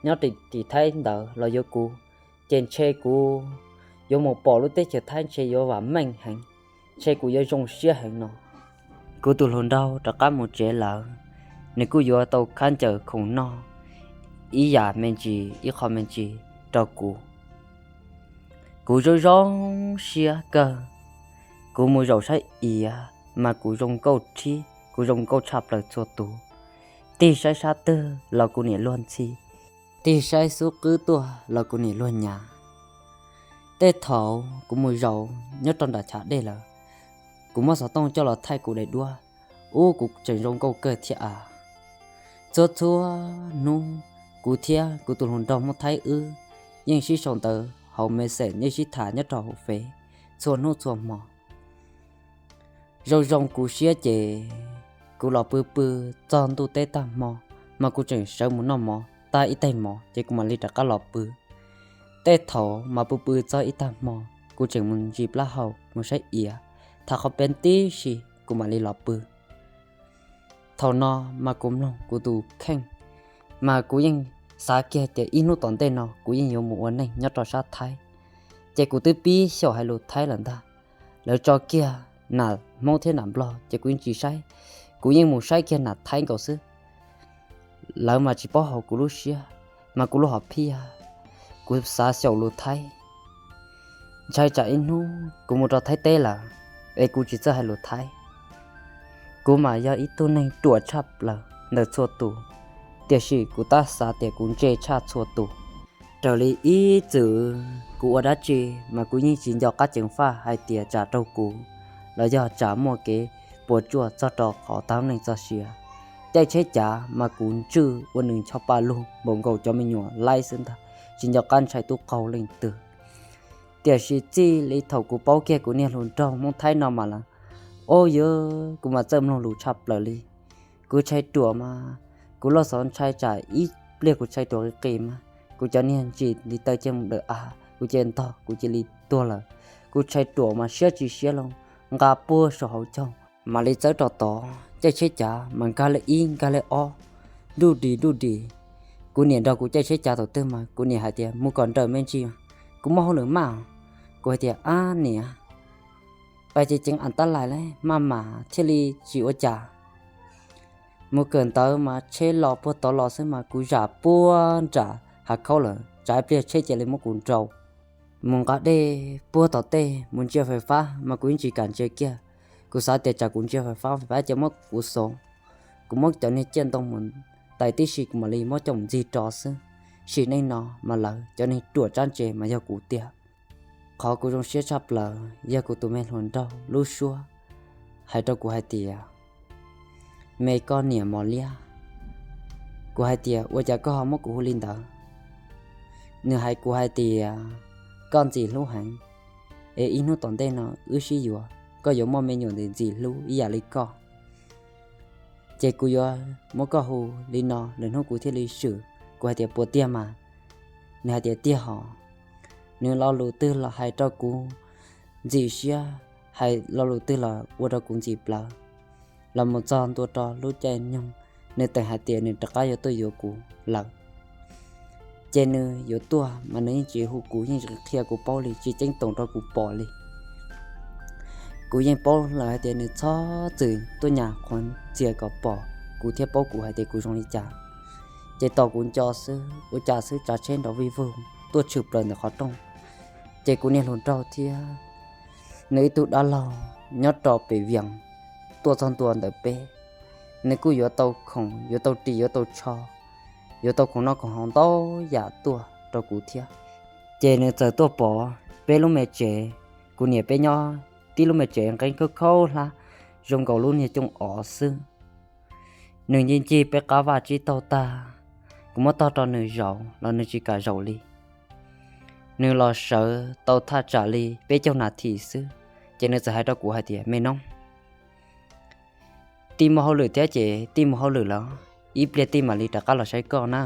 nyob tim Thaib ntawd los yuav kuv, ces ntshe kuv yuav mus pom lub teb chaws Thaib ntshe yuav vam meej heev, ntshe kuv yuav zoo siab heev no. Kuv tus hluas nraug rov qab mus tsev lawm, nws kuj yuav tau khaub ncaws khoom noj ib yam me ntsis ib qho me ntsis rau kuv. Kuv zoo zoo siab kawg. Kuv mus zaum saib iav mas kuv zoo nkauj rhib, kuv zoo nkauj tshaj plaws txhua tus. Tig saib sab twg los kuv niam luag ntxhi, tig saib xub qwb tuaj los kuv niam luag nyav. Tej thaum kuv mus zaum nyob rau nram chav dej lawm, kuv muab xov tooj coj los thaij kuv daim duab, ub, kuv tseem zoo nkauj kawg thiab a. Txhua txhua hnub kuv thiab kuv tus hluas nraug Hmoob Thaib wb yeej sib sau ntawv hauv message, yeej sib tham nyob rau hauv fev txhua hnub txhua hmo. Zoo zoo kuv siab ces kuv los pw pw txog ntuj teb tag hmo, mas kuv tseem sawv mus noj mov tag ib tag hmo ces kuv mam li rov qab los pw. Tej thaum mas pw pw txog ib tag hmo, kuv tseem mus ntsis plaub hau mus saib iav, tham qhov peb tib si kuv mam li los pw. Thaum no mas kuv mloog kuv tus kheej, mas kuv yeej xav kiag tias ib hnub tom ntej no kuv yeej yuav mus ua neej nyob rau sab Thaib. Ces kuv twb pib xyaum hais lus Thaib lawm ntag. Lawv tso kiag nam Hmoob thiab nam Nplog ces kuv yeej tsis saib, kuv yeej mus saib kiag nam Thaib nkaus xwb. Lawv mas tsis paub hauv kuv lub siab, mas kuv lub hom phiaj, kuv xav xyaum lus Thaib. Ntshai tsam ib hnub kuv mus rau Thaib teb lawm, es kuv tsis txawj hais lus Thaib. Kuv mas yog ib tug neeg ruam tshaj plaws ntawm txhua tus, tiam sis kuv tab xav tias kuv ntse tshaj txhua tus. Raws li ib txwm kuv ua dab tsi mas kuv yeej tsis nco qab ceev faj hais tias tsam raug kuv, los yog tsam muaj kev puas tsuaj txog rau qhov tag neej txoj sia. Caij tsheb cav mas kuv ntswj ua nws ncho pa lug npaum nkaus cov me nyuam laib xwb ntag, tsis nco qab ntshai tub qaug leej twg. Tiam sis txij li thaum kuv paub kiag kuv niag hluas nraug Hmoob Thaib no mas lawm, o, yog kuv mas txawj mloog lus tshaj plaws li. Kuv ntshai ruam mas, kuv loj xov ntshai tsam ib pliag kuv ntshai ruam qis qis mas kuv cov niag ntsis ntiv taw cia mus dawm av, Kuv cia li ntog, kuv cia li tuag lawm. Kuv tshais ruam mas siab tsis siab los nqa puag saum hauv caug, mam li txawb rau tod. Caij tsheb cav mas nkag li ib nkag li ob, nruj ris nruj ris. Kuv niam nrog kuv caij tsheb cav thaum twg mas kuv niam hais tias mus kom nrawm me ntsis, kuv muaj hauj lwm maj. Kuv hais tias ab niam, pais ces ceev av tab lais li maj mam thiaj li tsis ua cas. Mus kawm ntawv mas tsheb los puag tod los xwb mas kuv zam puag nram hav khaub lawm, tsam ib pliag tsheb cia li muab kuv nrau. Mus nqa dej puag tom tej mus ntsia fais fab mas kuv yeej tsis kam ntsia kiag. Kuv xav tias tsam kuv ntsia fais fab, fais fab cia muab kuv xov, kuv muab cov niag ciaj ntoo mus tais tib si kuv mam li muab coj mus ntxig rov xwb. Sim neej no mas lawv cov neeg ruam tsab ntse mas yog kuv tiag. Qhov kuv zoo siab tshaj plaws yog kuv tus me hluas nraug lub suab hais rau kuv hais tias, me koj niam mos liab. Kuv hais tias ua cas koj ho muab kuv hu li ntawd? Nws hais kuv hais tias, koj ntxim hlub heev, es ib hnub tom ntej no wb sib yuav, koj yuav muaj me nyuam ntxim ntxim hlub ib yam li koj. Ces kuv yuav muab koj hu li no lwm hnub kuv thiaj li swm. Kuv hais tias puas tiag mas? Nws hais tias tiag hos. Nws lo lus twg los hais rau kuv ntxim siab, hais lo lus twg los ua rau kuv ntxim plawv. Los mus txog ntua rau lub caij nyoog, nws teem hais tias nws rov qab yuav tuaj yuav kuv lawm. Ces nws yuav tuaj mas nws yeej tsis hu kuv, yeej tsis qhia kuv paub li, tsis ceeb toom rau kuv pom li. Kuv yeej paub lawm hais tias nws txhob txwm tuaj nyas qhuav txias kom pom kuv thiab paub kuv hais tias kuv zoo li cas. Ces tos kuv nco xwb ua cas xwb tsav tsheb nrov vij vug tuaj tshwm plaws ntawm qhov rooj. Ces kuv niag hluas nraug thiab nws ib tug dab laug nyob rau pem Vias tuaj txog ntua ntawm peb. Nws kuj yuav tau khoom, yuav tau ris, yuav tau tsho, yuav tau khoom noj khoom haus ntau yam tuaj rau kuv thiab. Ces nws txawm tuaj pom peb lub me tsev, kuv niam peb nyob tib lub me tsev nqeeb khaub khaub hlab, zoo nkaus lub niag cooj os xwb. Nws ncig ncig peb qab vaj tsib taug tag, kuv muab tog rau nws zaum los nws tsis kam zaum li. Nws los sawv tau thaj tsam li peb caug nas this xwb, ces nws txawm hais rau kuv hais tias, me noob, tij muaj hauj lwm thiab ces tij mus hauj lwm lawm, ib pliag tij mam li rov qab los saib koj na.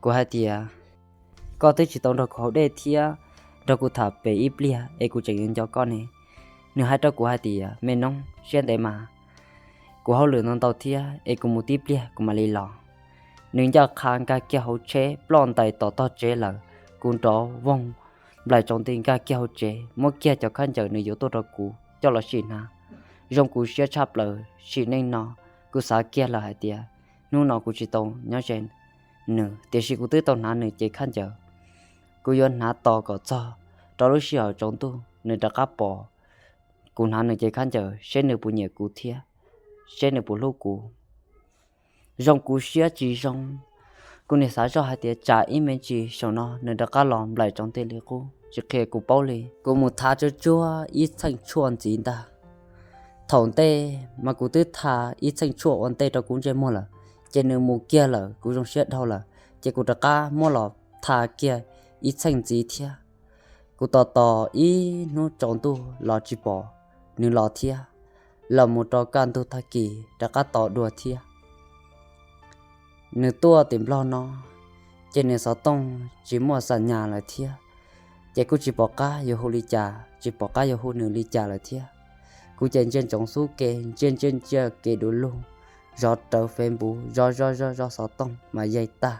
Kuv hais tias, koj twb tsis tau nrog kuv haus dej thiab nrog kuv tham pem ib pliag es kuv tseem yuav nco koj ne. Nws hais rau kuv hais tias, me noob, siab ntev mas, kuv hauj lwm ntau ntau thiab es kuv mus tib pliag kuv mam li los. Nws ncaj qha nkag kiag hauv tsheb ploj ntais tom tog tsev lawm. Kuv nrov voog nplaim tsaus nti nkag kiag hauv tsev, muab kiag cov khaub ncaws nws yuav tuaj rau kuv coj los sim hnav. Zoo kuv siab tshaj plaws, sim neej no kuv xav kiag lawm hais tias hnub no kuv tsis tau nyob ze nws, tiam sis kuv twb tau hnav nws cev khaub ncaws. Kuv yuav hnav tos kom txog rau lub sij hawm tsaus ntuj nws rov qab pom kuv hnav nws cev khaub ncaws seb nws puas nyiam kuv thiab seb nws puas hlub kuv. Zoo kuv siab tsis zoo, kuv niam xav zoj hais tias tsam ib me ntsis saum no nws rov qab los nplaim tsaus nti li qub tsis qhia kuv paub li. Kuv mus thav tsuag tsuag ib txheej tshuaj ntxiv ntag. Thaum ntej mas kuv twb tha ib txheej tshuaj ua ntej rau kuv ntsej muag lawm, ces nws mus kiag lawm kuv zoo siab dhau lawm, ces kuv rov qab muab los tha kiag ib txheej ntxiv thiab. Kuv tos tos ib hnub tsaus ntuj los tsis pom nws los thiab, los mus rau kaj ntug tag kis rov qab tos dua thiab. Nws tuaj tim Nplog no, ces nws xov tooj tsis muaj xam nyas lawm thiab, ces kuj tsis pom qab yuav hu li cas, tsis pom qab yuav hu nws li cas lawm thiab. Kuv ces ntsia ntsoov xub ke, ntsia ntsia ntsia kev du lug, zov rawv Facebook, zov zov zov zov xov tooj mas yaig tag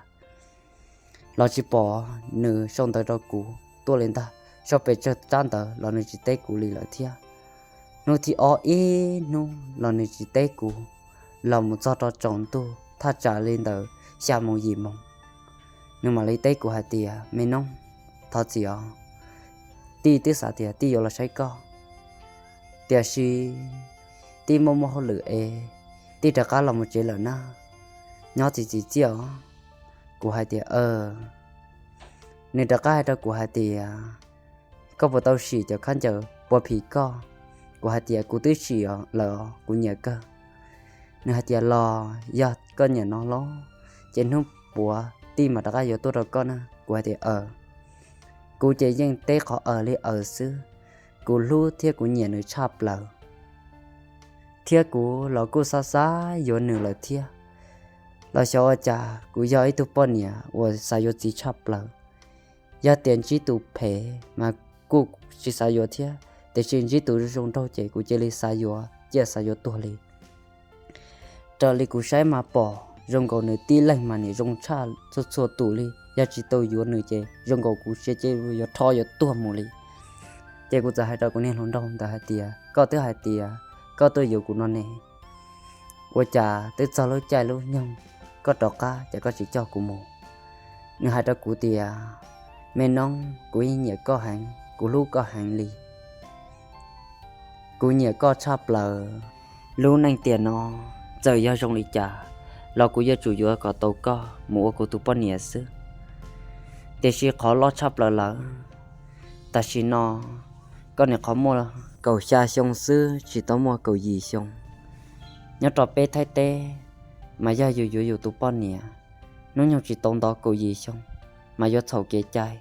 los tsis pom nws sau ntawv rau kuv tuaj li ntag. Sau pes tsawg tsab ntawv los nws tsis teb kuv li lawm thiab. Hnub thib ob ib hnub los nws tsis teb kuv, los mus txog rau tsaus ntuj thaj tsam li ntawm xya moos yim moos, nws mam li teb kuv hais tias, me noob, thov txim os, tij twb xav tias tij yuav los saib koj, tiam sis tij muaj muaj hauj lwm es tij rov qab los mus tsev lawm na, nyob txim txim txiaj os. Kuv hais tias, aw. Nws rov qab hais rau kuv hais tias, koj puas tau sim cov khaub ncaws puas phim koj? Kuv hais tias, kuv twb sim lawm os, kuv nyiam kawg. Nws hais tias, los yog koj nyiam no los, ces hnub puav tij mam rov qab yuav tuaj rau koj na. Kuv hais tias, aw. Kuv ces yeej teb qhov aws li aws xwb. Kuv hlub thiab kuv nyiam nws tshaj plaws, thiab kuv los kuj xav xav yuav nws lawm thiab. Los xyov ua cas kuv yog ib tug poj niam uas xav yuav txiv tshaj plaws. Yog tias ntsib tus phem mas kuj tsis xav yuav thiab, tiam sis ntsib tus zoo zoo nraug ces kuv cia li xav yuav, cia xav yuav tuag li. Raws li kuv saib mas pom zoo nkaus nws tib leeg mas nim zoo tshaj txhua txhua tus li, yog tsis tau yuav nws ces zoo nkaus kuv cia li yuav rho yuav tuag mus li. Ces kuv txawm hais rau kuv niag hluas nraug ntawd hais tias, koj twb hais tias koj tuaj yuav kuv no ne, ua cas twb txog lub caij lub nyoog koj rov qab ces koj tsis coj kuv mus? Nws hais rau kuv tias, me noob, kuv yeej nyiam koj heev, kuv hlub koj heev li. Kuv nyiam koj tshaj plaws. Lub neej tiam no txawm yog zoo li cas los kuv yuav tsum yuav kom tau koj mus ua kuv tus poj niam xwb. Tiam sis qhov loj tshaj plaws lawm, tam sim no koj nim qhov muaj kaum xya xyoo xwb, tsis tau muaj kaum yim xyoo. Nyob rau peb Thaib teb mas yog yus yuav yus tus poj niam, hnub nyoog tsis tau ntov kaum yim xyoo mas yuav txhaum kev cai.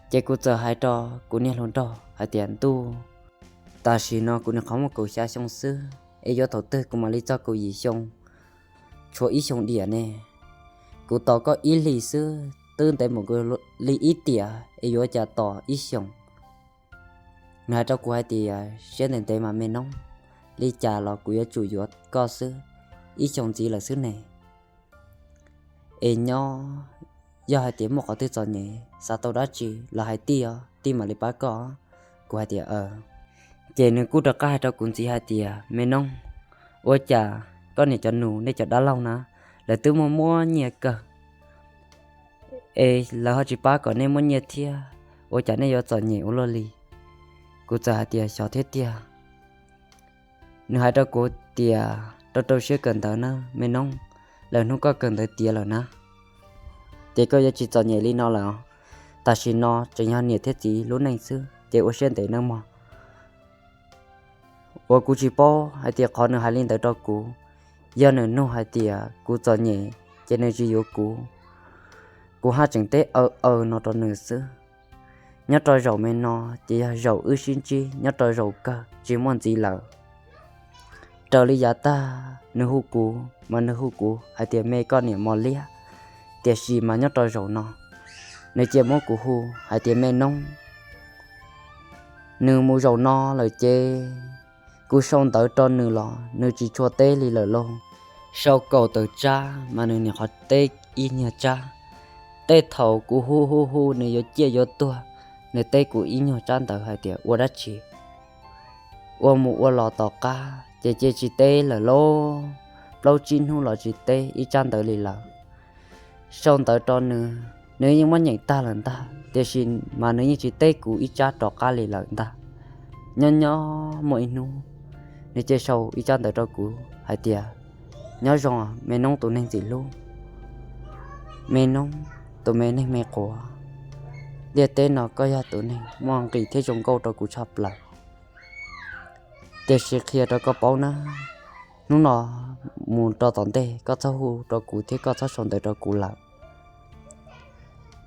Ces kuv txawm hais rau kuv niag hluas nraug hais tias, ntuj, tam sim no kuv nim qhov muaj kaum xya xyoo xwb es yuav thaum twg kuv mam li txog kaum yim xyoo? Tshuav ib xyoos diam ne. Kuv tos koj ib hlis xwb twb ntev mus li ib tiam es yuav cas tos ib xyoos. Nws hais rau kuv hais tias, siab ntev ntev mas me noob, li cas los kuv yuav tsum yuav koj xwb, ib xyoos ntxiv lawm xwb ne. Es nyob, yog hais tias muaj qhov twg txom nyem xav tau dab tsi los hais tij os, tij mam li pab koj. Kuv hais tias, ces nws kuj rov qab hais rau kuv ntxiv hais tias, me noob, ua cas koj niam cov nus nej cov dab laug na, lawv twb muaj muab nyiaj kawg es lawv ho tsis pab kom nej muaj nyiaj thiab, ua cas nej yuav txom nyem ua luaj li? Kuv txawm hais tias, xyov thiab tiag. Nws hais rau kuv tias, rau rau siab kawm ntawv na me noob, lwm hnub koj kawm ntawv tiav lawm na, ces koj yuav tsis txom nyem li no lawm. Tam sim no tseem yog niam thiab txiv lub neej xwb ces ua siab ntev nawb mog. Uas kuv tsis paub hais tias qhov nws hais li ntawd rau kuv, yog nws nug hais tias kuv txom nyem ces nws tsis yuav kuv. Kuv haj tseem teb aw aw no rau nws xwb. Nyob rau zaum me no ces yog zaum wb sib ntsib nyob rau zaum kawg tsis muaj ntxiv lawm. Raws li yav tag nws hu kuv mas nws hu kuv hais tias me koj niam mos liab, tiam sis mas nyob rau zaum no nws cia muab kuv hu hais tias me noob. Nws mus zaum no lawm ces kuv sau ntawv rau nws los nws tsis tshua teb li lawm lauj. Sau kaum tawm tsab mas nws nim qhov teb ib nyuag tsab. Tej thaum kuv hu hu hu nws yuav ciaj yuav tuag, nws teb kuv ib nyuag tsab ntawv hais tias ua dab tsi. Ua mus ua los tom qab ces cia tsis teb lawm lauj, plaub tsib hnub los tsis teb ib tsab ntawv li lawm. Sau ntawv rau nws, nws yeej muab nyeem tag lawm ntag, tiam sis mas nws yeej tsis teb kuv ib tsab rov qab li lawm ntag. Nyob nyob muaj ib hnub nws cia sau ib tsab ntawv rau kuv hais tias, nyob zoo me noob tus neeg ntxim hlub, me noob tus me neeg me quav, ntiaj teb no koj yog tus neeg muaj nqis thiab zoo nkauj rau kuv tshaj plaws. Tiam sis qhia rau koj paub na, hnub no mus rau tom ntej koj txhob hu rau kuv thiab koj txhob sau ntawv rau kuv lawm.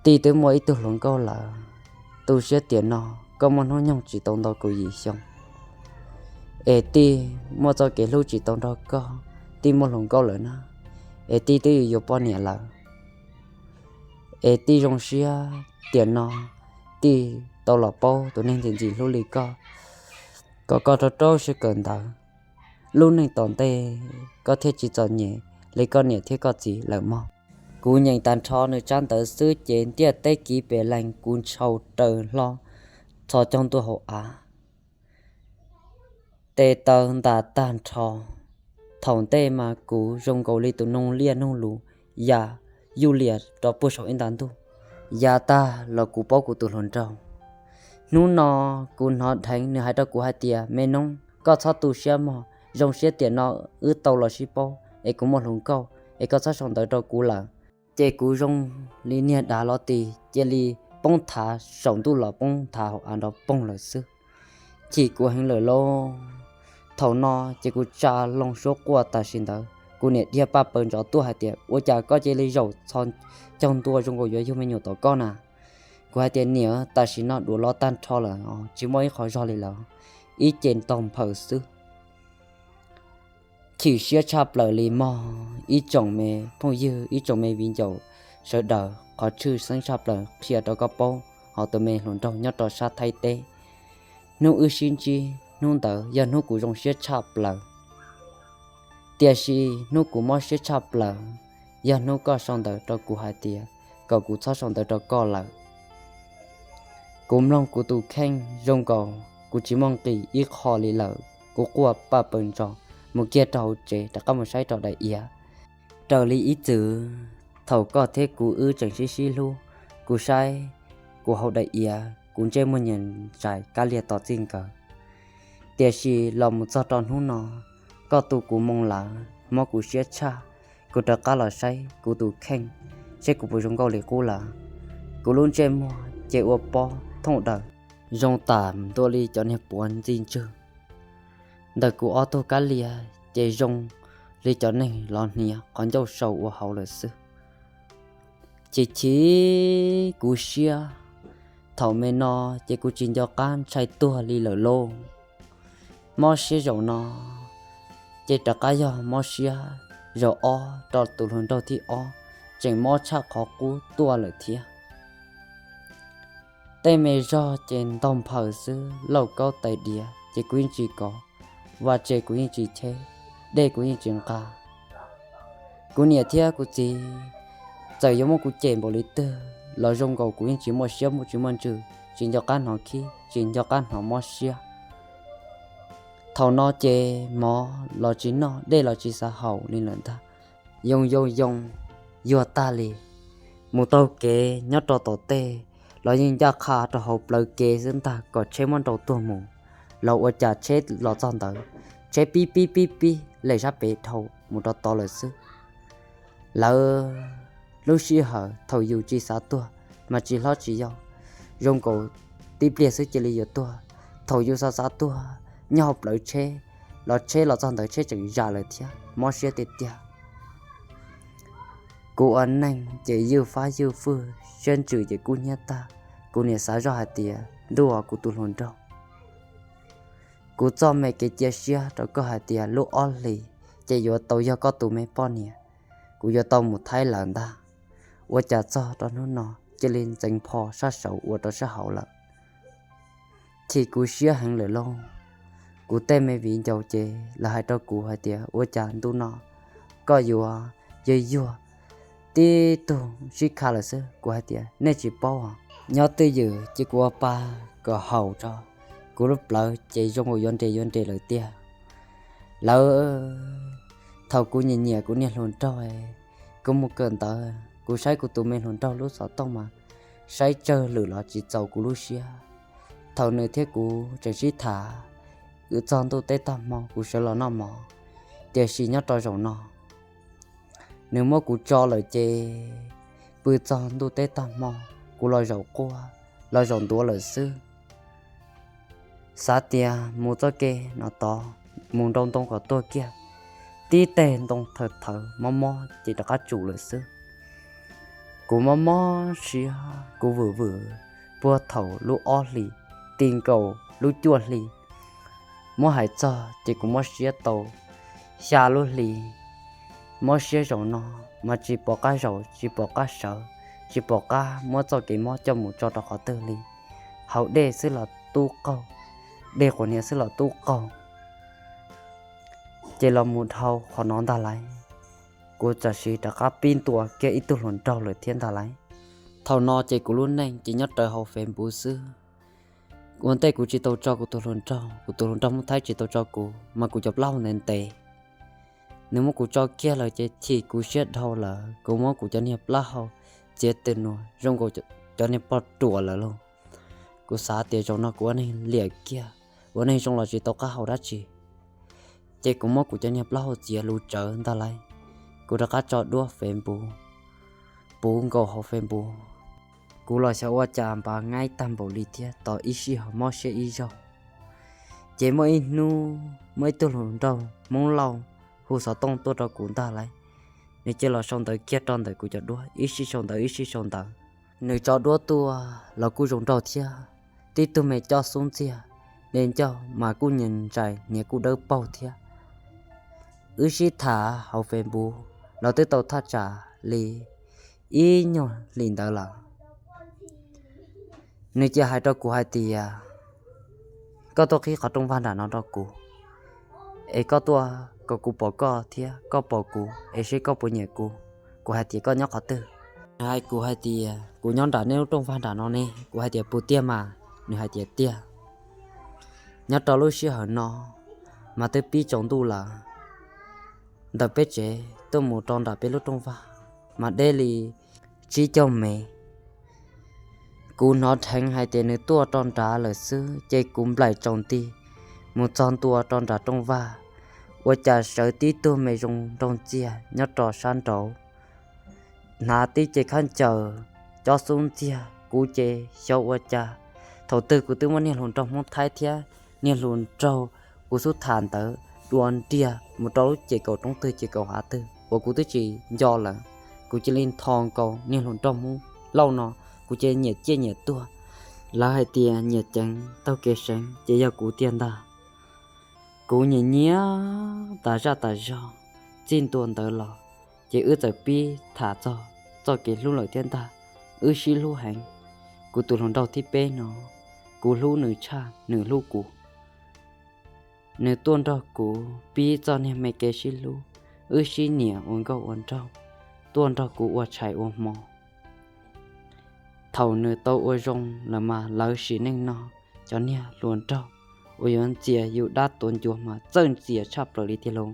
Tij twb muaj ib tug hluas nkauj lawm, tu siab tiam no koj muaj hnub nyoog tsis tau ntau kaum yim xyoo, es tij muaj txoj kev hlub tsis tau nrog koj, tij muaj hluas nkauj lawm na, es tij twb yuav yuav poj niam lawm. Es tij zoo siab tiam no tij tau los paub tus neeg ntxim ntxim hlub li koj, kom koj rau rau siab kawm ntawv, lub neej tom ntej koj thiaj tsis txom nyem li koj niam thiab koj txiv lawm mog. Kuv nyeem tag nrho nws tsab ntawv xwb ces ntiaj teb kiv pem lees kuv ntshau raws hlo txhos caug ntua hauv av. Tes taw ntas tag nrho. Thaum ntej mas kuv zoo nkaus li tus noog liaj noog lus ya yuj lias rau puag saum ib nta ntuj, ya tag los kuv paub kuv tus hluas nraug. Hnub no kuv hnov dheev nws hais rau kuv hais tias, me noob, koj txhob tu siab mog, zoo siab tiam no wb tau los sib paub es kuv muaj hluas nkauj es koj txhob sau ntawv rau kuv lawm. Ces kuv zoo li niag dav los tis cia li poob thav saum ntuj los poob thav hauv av nrov poog lawm xwb. Chim kuv heev lawm lauj. Thaum no ces kuv tsa loo suab quaj tam sim ntawd, kuv niam dhia paj paws ntsoov tuaj hais tias, ua cas koj cia li zaum txhos caug ntua zoo nkaus yuav yug me nyuam tom koj na? Kuv hais tias, niam, tam sim no duav los tag nrho lawm, tsis muaj ib qho zog li lawm, ib ce ntaug nphaws xwb. Chim siab tshaj plaws li mog ib tsoom me phooj ywg, ib tsoom me viv ncaus sawv daws. qhov tshwj xeeb tshaj plaws qhia rau koj paub hauv tus me hluas nraug nyob rau sab Thaib teb. Hnub wb sib ntsib hnub ntawd yog hnub kuv zoo siab tshaj plaws, tiam sis hnub kuv mob siab tshaj plaws yog hnub koj sau ntawv rau kuv hais tias kom kuv txhob sau ntawv rau koj lawm. Kuv mloog kuv tus kheej zoo nkaus kuv tsis muaj nqis ib qho li lawm, kuv quaj paj paws ntsos mus kiag rau hauv tsev rov qab mus saib rau daim iav. Raws li ib txwm, thaum koj thiab kuv wb tseem sib sib hlub, kuv saib kuv hauv daim iav kuv ntsej muag nyias ntsais kab liag tom txij nkawm. Tiam sis los mus txog rau hnub no, koj tu kuv moo lawm, mob kuv siab tshaj. Kuv rov qab los saib kuv tus kheej, seb kuv puas zoo nkauj li qub lawm. Kuv lub ntsej muag ces ua pob thooj daws, zoo tam ntua li cov niag puav ntxi ntswg. Ntawm kuv ob tug kab liag ces zoo li cov neeg los hniav qhov ncauj sau ua hauv lawm xwb. Chim chim kuv siab, thaum me no ces kuv tsis nco qab ntshai tuag li lawm lauj. Mob siab zaum no ces rov qab yog mob siab zaum ob rau tus hluas nraug thib ob, tseem mob tshaj qhov qub tuaj lawm thiab. Tej me zog ces ntaug nphaws xwb, lauj kaub tais diav ces kuv yeej tsis kov, vaj tse kuv yeej tsis cheb, dej kuv yeej tsis nqa. Kuv niam thiab kuv txiv txawm yuav muab kuv cem npaum li twg los zoo nkaus kuv yeej tsis muaj siab, muaj tsis muaj ntsws, tsis nco qab hnov khib, tsis nco qab hnov mob siab. Thaum no ces mov los tsis noj, dej los tsis xav haus li lawm ntag. Yoo yoo yoo, yuag tag li. Mus taug kev nyob rau tom tej los yeej ncaj qha rau hauv plawv kev xwb ntag kom tsheb muab nrau tuag mus. Los ua cas tsheb los txog ntawd, tsheb pib pib pib pib lem sab pem dhau mus rau tod lawm xwb. Lawv lub sij hawm thaum yus tsis xav tuag mas tsis hlob tsis yau, zoo nkaus tib pliag xwb cia li yuav tuag. Thaum yus xav xav tuag, nyob hauv plawv tsheb los tsheb los txog ntawd tsheb tseem zam lawm thiab, mob siab tiag tiag. Kuv ua neeg ces ywj fab ywj fwj, siab ntsws ces kub hnyiab tag. Kuv niam xav zoj hais tias ntuj aw, kuv tus hluas nraug, kuv txoj me kev cia siab rau koj hais tias lub ob hlis ces yuav tau yog koj tus me poj niam, kuv yuav tau mus Thaib lawm ntag. Ua cas txog rau hnub no cia li ntxeev pho sab saud ua rau sab hauv lawm. Chim kuv siab heev lawm lauj. Kuv tej me viv ncaus ces lawv hais rau kuv hais tias ua cas ntu no koj yuav yuag yuag tib tug sib kha lawm xwb. Kuv hais tias nej tsis paub os, nyob twj ywm ces kuv ua pa kom haum tso, kuv lub plawv ces zoo nkaus yuav nres yuav nres lawm tiag. Lawv, thaum kuv nyiam nyiam kuv niag hluas nraug, kuv mus kawm ntawv, kuv saib kuv tus me hluas nraug lub xov tooj mas saib tsawg lwm los tsis txaus kuv lub siab. Thaum nws thiab kuv tseem sib tham, wb txog ntuj teb tag hmo kuv sawv los noj mov, tiam sis nyob rau zaum no nws muab kuv tso lawm ces pw txog ntuj teb tag hmo, kuv los zaum quaj los zaum ntuav lawm xwb. Xav tias mus txoj kev no tod, mus nrau ntoo kom tuag kiag, tib teg ntoo thawv thawv mob mob ces rov qab tsum lawm xwb. Kuv mob mob siab, kuv vwm vwm puag thaum lub ob hlis ti nkaus lub cuaj hli. Muab hais txog ces kuv mob siab tau xya lub hli. Mob siab zaum no mas tsis pom qab zaum, tsis pom qab sawv, tsis pom qab muab txoj kev mob coj mus tso rau qhov twg li. Haus dej xwb los tub qaug, dej quav niam xwb los tub qaug. Ces los mus dhau qhov no ntag lauj, kuv tam sim rov qab pib ntuas kiag ib tug hluas nraug lawm thiab ntag lauj. Thaum no ces kuv lub neej ces nyob rawv hauv Facebook xwb. Ua ntej kuv tsis tau tso kuv tus hluas nraug, kuv tus hluas nraug Hmoob Thaib tsis tau tso kuv mas kuv cov plaub hau ntev ntev. Nws muab kuv tso kiag lawm ces chim kuv siab dhau lawm, kuv muab kuv cov niag plaub hau txiav tws nuav zoo nkaus cov niag poj ruam lawm lauj. Kuv xav tias zaum no kuv ua neeg liam kiag, ua neeg zoo los tsis tau qab hau dab tsi. Ces kuv muab kuv cov niag plaub hau txiav lug tsawv ntag lauj, kuv rov qab tso duab Facebook, puv nkaus hauv Facebook. Kuv los xyov ua cas npav ngaib tag npaum li thiab, tos ib sij hawm mob siab ib zaug. Ces muaj ib hnub muaj ib tug hluas nraug Hmoob Lauj hu xov tooj tuaj rau kuv ntag lauj. Nws cia los sau ntawv kiag rau ntawm kuv cov duab, ib sij sau ntawv ib sij sau ntawv. Nws tso duab tuaj los kuj zoo nraug thiab, tib tug me coj xub ntxiag, dej ncauj mas kuj nyias ntsais hniav kuj dawb paug thiab. Wb sib tham hauv Facebook los twb tau thaj tsam li ib nyuag hlis ntawd lawm. Nws cia hais rau kuv hais tias, koj tuaj qhib qhov rooj vag nram no rau kuv, es koj tuaj kom kuv pom koj thiab koj pom kuv es seb koj puas nyiam kuv. Kuv hais tias, koj nyob qhov twg? Nws hais kuv hais tias, kuv nyob nram nej lub rooj vag nram no ne. Kuv hais tias, puas tiag mas? Nws hais tias, tiag. Nyob rau lub sij hawm no mas twb pib tsaus ntuj lawm. Ntawm peb tsev tuaj mus rau nram peb lub rooj vag mas deb li tsib caug mev. Kuv hnov dheev hais tias nws tuaj rau nrad lawm xwb ces kuv nplaim tsaus nti mus txog ntua rau nram rooj vag, ua cas sawv tib tug me zoo nraug ntxiag nyob rau sab nraud, hnav tib ce khaub ncaws cob xub ntxiag. Kuv ces xyov ua cas, thaum twg kuv twb muab niag hluas nraug Hmoob Thaib thiab niag hluas nraug kuv xub tham ntawd dua ntiag mus rau lub ces kaum roob twg ces kaum hav twg uas kuv twb tsis nco lawm. Kuv cia li nthos nkaus niag hluas nraug Hmoob Lauj no, kuv cia li nyiam ciaj nyiam tuag. Lawv hais tias nyiam ceev taug kev seev ces yog kuv tiag ntag. Kuv nyiam nyiam tas zaj tas zog, txij ntua ntawd los ces wb txawm pib tham txog txoj kev hlub lawm thiab ntag. Wb sib hlub heev. Kuv tus hluas nraug thib peb no, kuv hlub nws tshaj nws hlub kuv. Nws tuaj nrog kuv pib txoj niag me kev sib hlub, wb sib nyiam ua nkauj ua nraug, tuaj nrog kuv ua tshais ua hmo. Thaum nws tau ua zoo lawm mas lawv sim neej no cov niag hluas nraug uas yuav ntxias yus dab tuav ncuav mas txawj ntxias tshaj plaws li tiag lauj.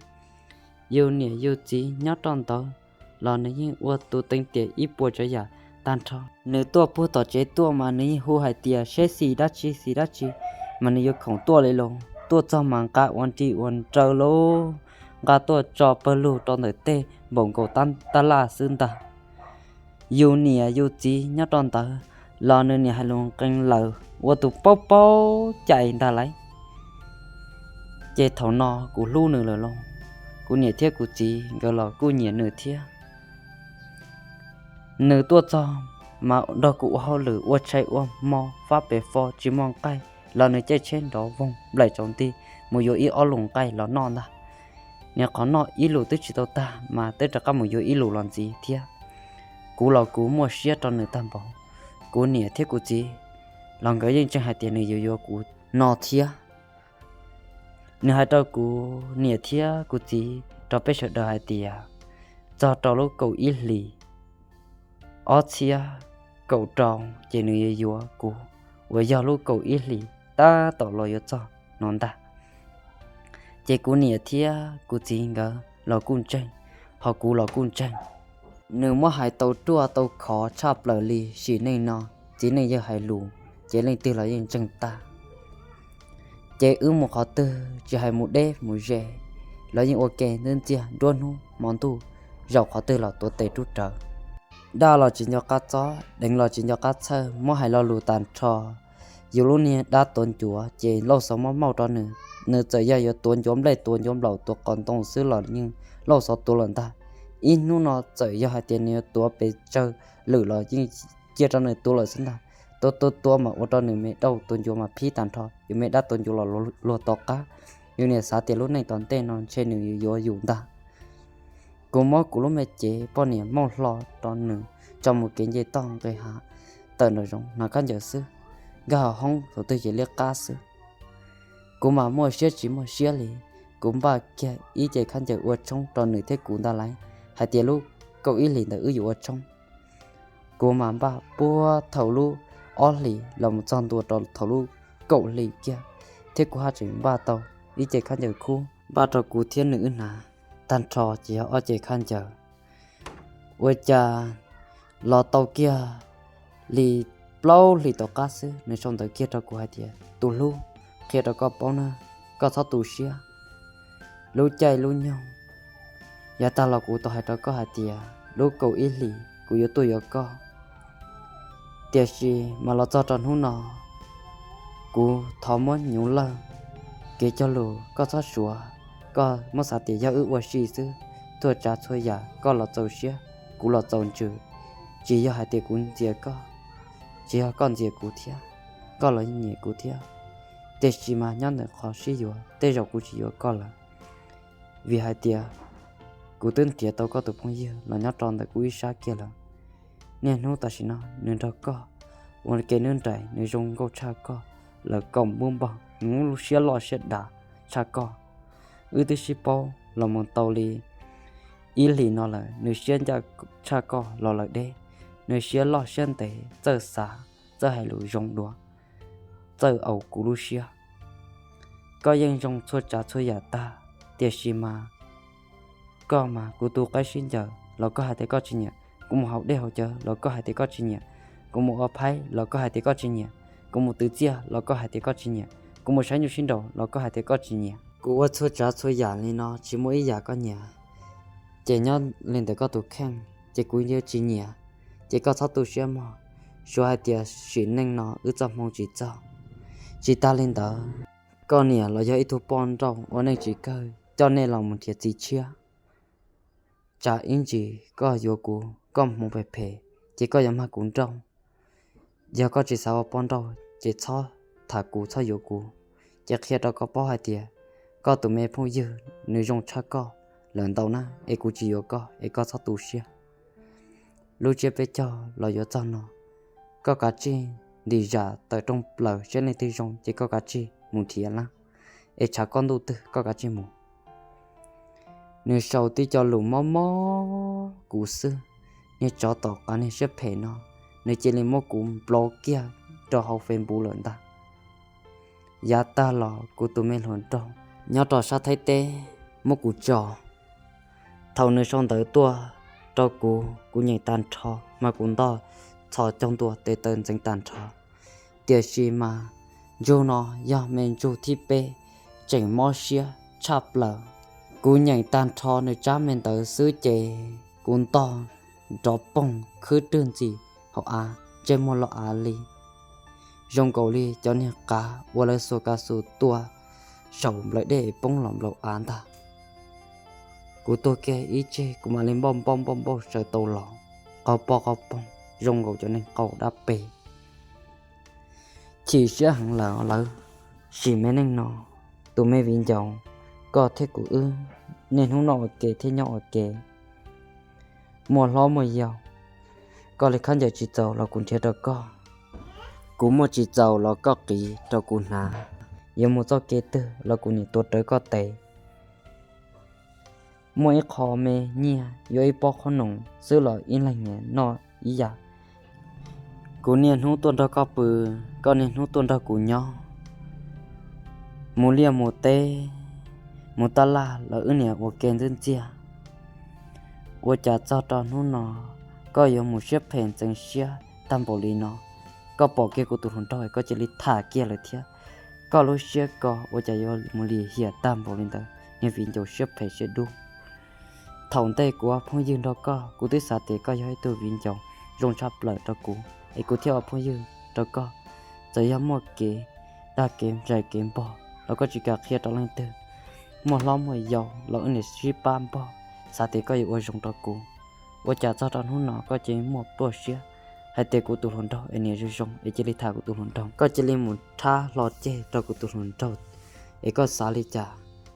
Yus niam yus txiv nyob rau ntawd los nws yeej ua tus teev tiam ib puas tsav yam tag nrho. Nws tuaj puag tom tsev tuaj mas nws yeej hu hais tias seb xim dab tsi xim dab tsi, mas nws yuav khoom tuaj li lauj. Tuaj txog mas nqa ua nri ua nraws lauj, nqa tuaj tso pawg lug rau ntawm tej npaum nkaus tab laj xwb ntag. Yus niam yus txiv nyob rau ntawd los nws niam hais lus nqee lawm ua tus paub paub cai ntag lauj. Ces thaum no kuv hlub nws lawm lauj. Kuv niam thiab kuv txiv nkawd los kuj nyiam nws thiab. Nws tuaj txog mas nrog kuv ua hauj lwm ua tshais ua hmo fab pem fo tsis muaj nqaij los nws caij tsheb nrov voog nplaim tsaus nti mus yuav ib ob lus nqaij los noj ntag. Nws qhov noj ib lus twb tsis tau tag mas twb rov qab mus yuav ib lus los ntxiv thiab. Kuv los kuv muaj siab rau nws tag npaum. Kuv niam thiab kuv txiv los nkawd yeej tseem hais tias nws yuav yuav kuv no thiab. Nws hais rau kuv niam thiab kuv txiv rau peb sawv daws hais tias txog rau lub kaum ib hlis ob txhiab kaum rau ces nws yuav yuav kuv, uas yog lub kaum ib hlis tab tom los yuav txog no ntag. Ces kuv niam thiab kuv txiv nkawd los kuj ntseeg, ho kuv los kuj ntseeg. Nws muab hais tau ruaj tau khov tshaj plaws li. Sim neej no txiv neej yawg hais lus ces leej twg los yeej ntseeg tag. Ces wb mus qhov twg tsis hais mus deb mus ze los yeej ua ke ntxwb ntxiag nruab hnub hmo ntuj, zaum qhov twg los tuav tes rub rawv. Daj los tsis nco qab txob, deev los tsis nco qab txhawj, muab hais lo lus tag nrho. Yus lub niag dab tuav ncuav ces Lauj Xov muab mauj rau nws. Nws txawm yog yuav tuav ncuav nplej tuav ncuav nplaum tuav qos ntoo xwb los yeej Lauj Xov tuav lawm ntag. Ib hnub no txawm yog hais tias nws yuav tuav pes tsawg lwm los yeej cia rau nws tuav lawm xwb ntag. Tuav tuav tuav mas ua rau nws me dauj tuav ncuav mas phib tag nrho, yus me dab tuav ncuav los luag tom qab. Yus niam xav tias lub neej tom ntej no ntshe nws yuav yus ntag. Kuv muab kuv lub me cev poj niam mauj hlo rau nws tso mus kev nce toj nqis hav, tawm nraum zoov hnav khaub ncaws xwb, nkag hauv hoob thaum twg ces liab qab xwb. Kuv mas muaj siab tsis muaj siab li, kuv npaj kiag ib ce khaub ncaws ua tshoob rau nws thiab kuv ntag lauj, hais tias lub kaum ib hlis ntawd wb yuav ua tshoob. Kuv mas npaj puag thaum lub ob hlis los mus txog ntua rau thaum lub kaum hlis kiag, thiab kuv haj tseem npaj tau ib ce khaub ncaws khub npaj rau kuv thiab nws wb hnav, tag nrho ces yog ob ce khaub ncaws. Ua cas los tau kiag li plaub hlis tom qab xwb nws sau ntawv kiag rau kuv hais tias, tus hlub, qhia rau koj paub na, koj txhob tu siab. Lub caij lub nyoog yav tag los kuv tau hais rau koj hais tias lub kaum ib hlis kuv yuav tuaj yuav koj, tiam sis mas los txog rau hnub no kuv thov muab nyuv lawj. Kev cog lus koj txhob suav, koj muab xav tias yog wb ua si xwb, txhua tsav txhua yam koj los txaus siab, kuv los txaus ntsws. Tsis yog hais tias kuv ntxias koj, tsis yog koj ntxias kuv thiab, koj los nyiam kuv thiab. Tiam sis mas nyob ntawm qhov sib yuav tej zaum kuv tsis yuav koj lawm, vim hais tias kuv twb nrhiav tau koj tus phooj ywg los nyob rau ntawm kuv ib sab kiag lawm. niaj hnub tam sim no nws nrog koj ua ke nruab nraim, nws zoo nkauj tshaj koj lawm, kaum npub npog, nws lub siab loj siab dav tshaj koj. Wb twb sib paub los mus tau li ib hlis no lawm, nws siab ncaj tshaj koj los lawm deb. Nws siab loj siab ntev, txawj xav, txawj hais lus zoo dua, txawj aus kuv lub siab. Koj yeej zoo txhua tsav txhua yam tag, tiam sis mas koj mas kuv tu qaib sib ncaws los koj hais tias koj tsis nyiam, kuv mus haus dej haus cawv los koj hais tias koj tsis nyiam, kuv mus ua phaib los koj hais tias koj tsis nyiam, kuv mus twv txiaj los koj hais tias koj tsis nyiam, kuv mus saib nyuj sib nraus los koj hais tias koj tsis nyiam. Kuv ua txhua tsav txhua yam li no tsis muaj ib yam koj nyiam, ces nyob li ntawm koj tus kheej ces kuv yuav tsis nyiam, ces koj txhob tu siab mog. Suav hais tias sim neej no wb txoj hmoo tsis txog. Tsis tas li ntawd, koj niam los yog ib tug poj nrauj ua neej tsis kawg coj nej los mus nrhiav txiv tshiab. Tsam ib ntsis koj yuav kuv, koj hmoov phem phem ces koj yuav mag kuv nrauj. Yog koj tsis xav ua poj nrauj ces txhob tham kuv, txhob yuav kuv. Ces qhia rau koj paub hais tias koj tus me phooj ywg nws zoo tshaj koj lawm ntau na, es kuv tsis yuav koj es koj txhob tu siab. Lub tsiab peb caug los yuav txog no, koj kav tsij ntim zam tawm rooj plaws saib leej twg zoo ces koj kav tsij mus nrhiav lawm, es tshav koj ntuj twg koj kav tsij mus. Nws sau tib co lus mob mob kuv xwb, niag tsov tom qab niag siab phem no, nws cia li muab kuv nplov kiag rau hauv Facebook lawm ntag. Yav tag los kuv tus me hluas nraug nyob rau sab Thaib teb muab kuv tso. Thaum nws sau ntawv tuaj rau kuv, kuv nyeem tag nrho mas kuv ntoj txhos caug ntua tes taw ntxeev tag nrho. Tiam sis mas ntsug no yog me ntsug thib peb, tseem mob siab tshaj plaws. Kuv nyeem tag nrho nws tsab me ntawv xwb ces kuv ntog nrov poog khwb rwg ntxim hauv av, ntsej muag los av li, zoo nkaus li cov niag qav uas lawv xuas kav xus tua saum nplawv dej poob los nplaum av ntag. Kuv tuag kiag ib tsig kuv mam li npauj npauj npauj npauj sawv tau los, qaug poj qaug poog zoo nkaus cov neeg qaug dab peg. Chim siab heev lawm lawv, sim me neej no, tus me viv ncaus, koj thiab kuv wb niaj hnub noj ua ke thiab nyob ua ke, muaj hlob muaj yau, koj li khaub ncaws tsis txaus los kuv nrhiav rau koj, kuv muaj tsis txaus los koj qiv rau kuv hnav, yuav mus txoj kev twg los kuv niam tuav rawv koj tes. Muaj ib qho me nyiaj yuav ib pob qhob noom xwb los ib leeg noj ib yam. Kuv niaj hnub tuaj nrog koj pw, koj niaj hnub tuaj nrog kuv nyob, mus liaj mus teb, mus taj laj los wb niam ua ke ntxwb ntxiag. Ua cas txog rau hnub no koj yuav mus siab phem ntxeev siab tag npaum li no? Koj pom kiag kuv tus hluas nraug koj cia li tham kiag lawm thiab. Koj lub siab ko ua cas yuav mus lim hiam tag npaum li ntawd, niag viv ncaus siab phem siab dub. Thaum ntej kuv ua phooj ywg nrog koj, kuv twb xav tias koj yog ib tug viv ncaus zoo tshaj plaws rau kuv, es kuv thiaj ua phooj ywg rau koj. Txawm yog muaj kev dag kev zais kev npog los koj tsis kam qhia rau leej twg. Muaj hlob muaj yau los wb niam sib pab npog, xav tias koj yuav ua zoo rau kuv. Ua cas txog rau hnub no koj cia li muaj pluaj siab hais tias kuv tus hluas nraug es niam zoo zoo es cia li tham kuv tus hluas nraug, koj cia li mus rhab hlo ceg rau kuv tus hluas nraug, es koj xav li cas?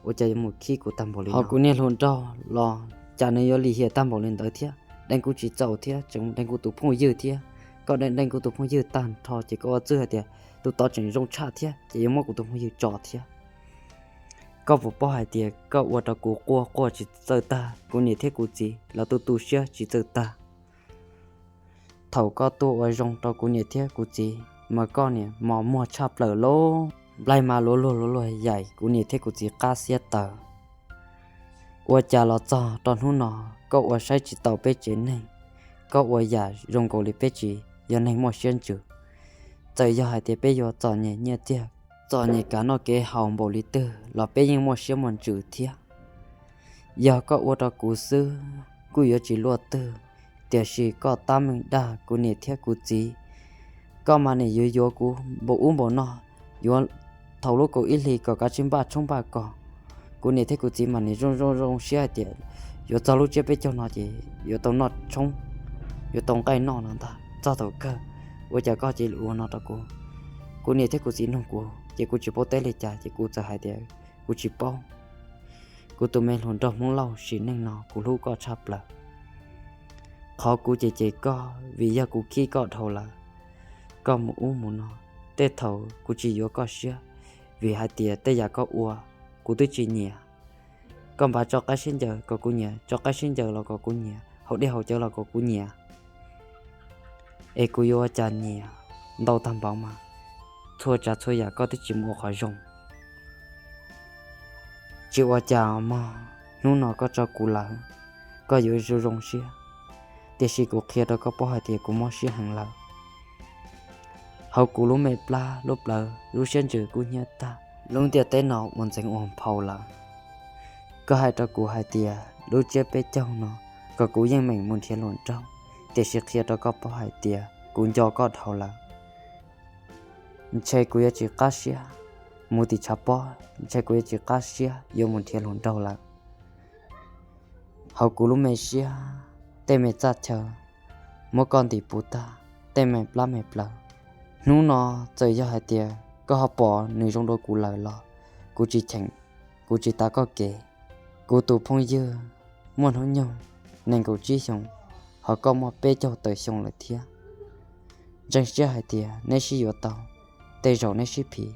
Ua cas yuav mus khib kuv tag npaum li no? Ho kuv niag hluas nraug los cas nws yuav lim hiam tag npaum li ntawd thiab? Deev kuv tsis txaus thiab tseem deev kuv tus phooj ywg thiab. Koj deev deev kuv tus phooj ywg tag nrho ces koj ua txwj hais tias tus tod tseem zoo tshaj thiab ces yuav muab kuv tus phooj ywg tso thiab. Koj puas paub hais tias koj ua rau kuv quaj quaj tsis txawj tag, kuv niam thiab kuv txiv los tu tu siab tsis txawj tag. Thaum koj tuaj ua zoo rau kuv niam thiab kuv txiv mas koj niam mos muag tshaj plaws lauj, nplaig mas luag luag luag luag yaim kuv niam thiab kuv txiv qab xiab taws. Ua cas los txog rau hnub no koj ua saib tsis taus peb tsev neeg, koj ua yam zoo nkaus li peb tsis yog neeg muaj siab ntsws. Txawm yog hais tias peb yuav txom nyem nyiaj txiag, txom nyem kev noj kev haus npaum li twg los peb yeej muaj siab muaj ntsws thiab. Yog koj ua rau kuv xwb kuj yuav tsis luaj twg, tiam sis koj tab meeg dag kuv niam thiab kuv txiv. Koj mas nim yuav yuav kuv npaum ub npaum no, yuav thaum lub kaum ib hlis kom kav tsij npaj tshoob npaj kos. Kuv niam thiab kuv txiv mas nim zoo zoo zoo siab hais tias yuav txog lub tsiab peb caug no ces yuav tau noj tshoob, yuav tau nqaij noj no ntag. Txog thaum kawg ua cas koj cia li ua no rau kuv? Kuv niam thiab kuv txiv nug kuv ces kuv tsis paub teb li cas ces kuv txawm hais tias kuv tsis paub. Kuv tus me hluas nraug Hmoob Lauj, sim neej no kuv hlub koj tshaj plaws. Qhov kuv cem cem koj vim yog kuv khib koj dhau lawm. Koj mus ub mus no, tej thaum kuv tsis yuav koj siab, vim hais tias tej yam koj ua kuv twb tsis nyiam. Koj npaj tso qaib sib ncaws kom kuv nyiam, tso qaib sib ncaws los kom kuv nyiam, haus dej haus cawv los kom kuv nyiam. Es kuv yuav ua cas nyiam ntau tag npaum mas, txhua tsav txhua yam koj twb tsis mus ua qhov zoo. Tsis ua cas mog, hnub no koj tso kuv lawm, koj yuav zoo zoo siab, tiam sis kuv qhia rau koj paub hais tias kuv mob siab heev lawm. Hauv kuv lub me plab lub plawv lub siab ntsws kub hnyiab tag, lub ntiaj teb no ua ntxeev ua nphau lawm. Koj hais rau kuv hais tias lub tsiab peb caug no kom kuv yeej meem mus nrhiav hluas nraug, tiam sis qhia rau koj paub hais tias kuv nco koj dhau lawm. Ntshe kuv yuav tsis qab siab mus tim tshav pob, ntshe kuv yuav tsis qab siab yuav mus nrhiav hluas nraug lawm. Hauv kuv lub me siab, tej me txaj chaw muab koj ntim puv tag, tej me plab me plawv. Hnub no txawm yog hais tias koj ho pom nws zoo dua kuv lawm los kuv tsis cheem, kuv tsis tav koj kev. Kuv tus phooj ywg muaj hnub nyoog nees nkaum tsib xyoos, ho koj muaj peb caug tawm xyoo lawm thiab. Ntseeg siab hais tias neb sib yuav tau, tej zaum neb sib phim.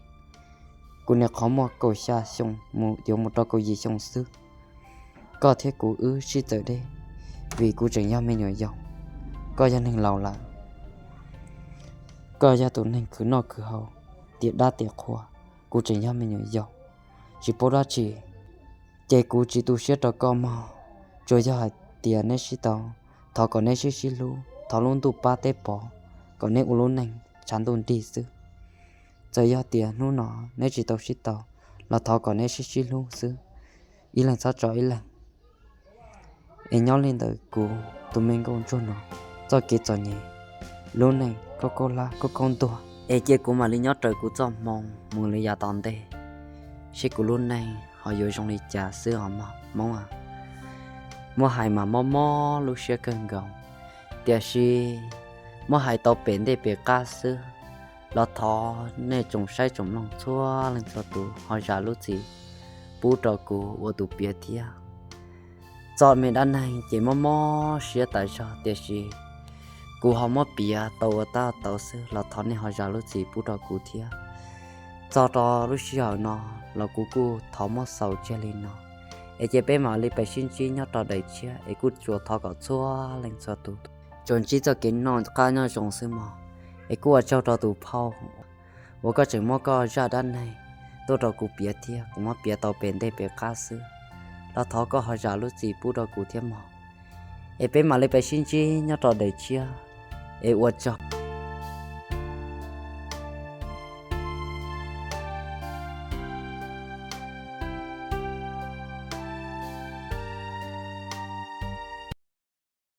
Kuv niam qhov muaj kaum xya xyoo mus yuav mus rau kaum yim xyoo xwb. Koj thiab kuv wb sib txawm deb, vim kuv tseem yog me nyuam yaus, koj yog neeg laus lawm. Koj yog tus neeg khwv noj khwv haus, tiam dab tiam qhua, kuv tseem yog me nyuam yaus, tsis paub dab tsi. Ces kuv tsis tu siab rau koj mog. Tsuas yog hais tias neb sib tau, thov kom neb sib sib hlub, thov lub ntuj pab teb pov, kom neb ua lub neej tshav ntuj nrig xwb. Txawm yog tias hnub no neb tsis tau sib tau, los thov kom neb sib sib hlub xwb, ib leeg txhob tso ib leeg. Es nyob li ntawd kuv tus me nkauj ntsuag no, txoj kev txom nyem, lub neej khaub khaub hlab khaub khaub ntuag, es cia kuv mam li nyob raws kuv txoj hmoo mus li yav tom ntej, seb kuv lub neej ho yuav zoo li cas xwb os mog Hmoob a. Muab hais mas mob mob lub siab kawg nkaus, tiam sis muab hais tau pem ntej pem qab xwb. Los thov nej tsoom saib tsoom mloog txhua leej txhua tus ho zam lub txim pub rau kuv ua tus piav thiab. Txoj me dab neeg ces mob mob siab tas zog, tiam sis kuv ho muab piav tau ua tab tau xwb, los thov nej ho zam lub txim pub rau kuv thiab. Txog rau lub sij hawm no los kuv kuj thov muab xaus tseg li no, es cia peb mam li peb sib ntsib nyob rau daim tshiab, es kuj tsuas thov kom txhua leej txhua tus tsuas ntsib txoj kev noj qab nyob zoo xwb mog. Es kuj ua tsaug rau tus phauj uas koj tseem muab koj zaj dab neeg tuaj rau kuv piav thiab, kuv muab piav tau pem ntej pem qab xwb, los thov koj ho zam lub txim pub rau kuv thiab mog. Es peb mam li peb sib ntsib nyob rau daim tshiab, es ua tsaug.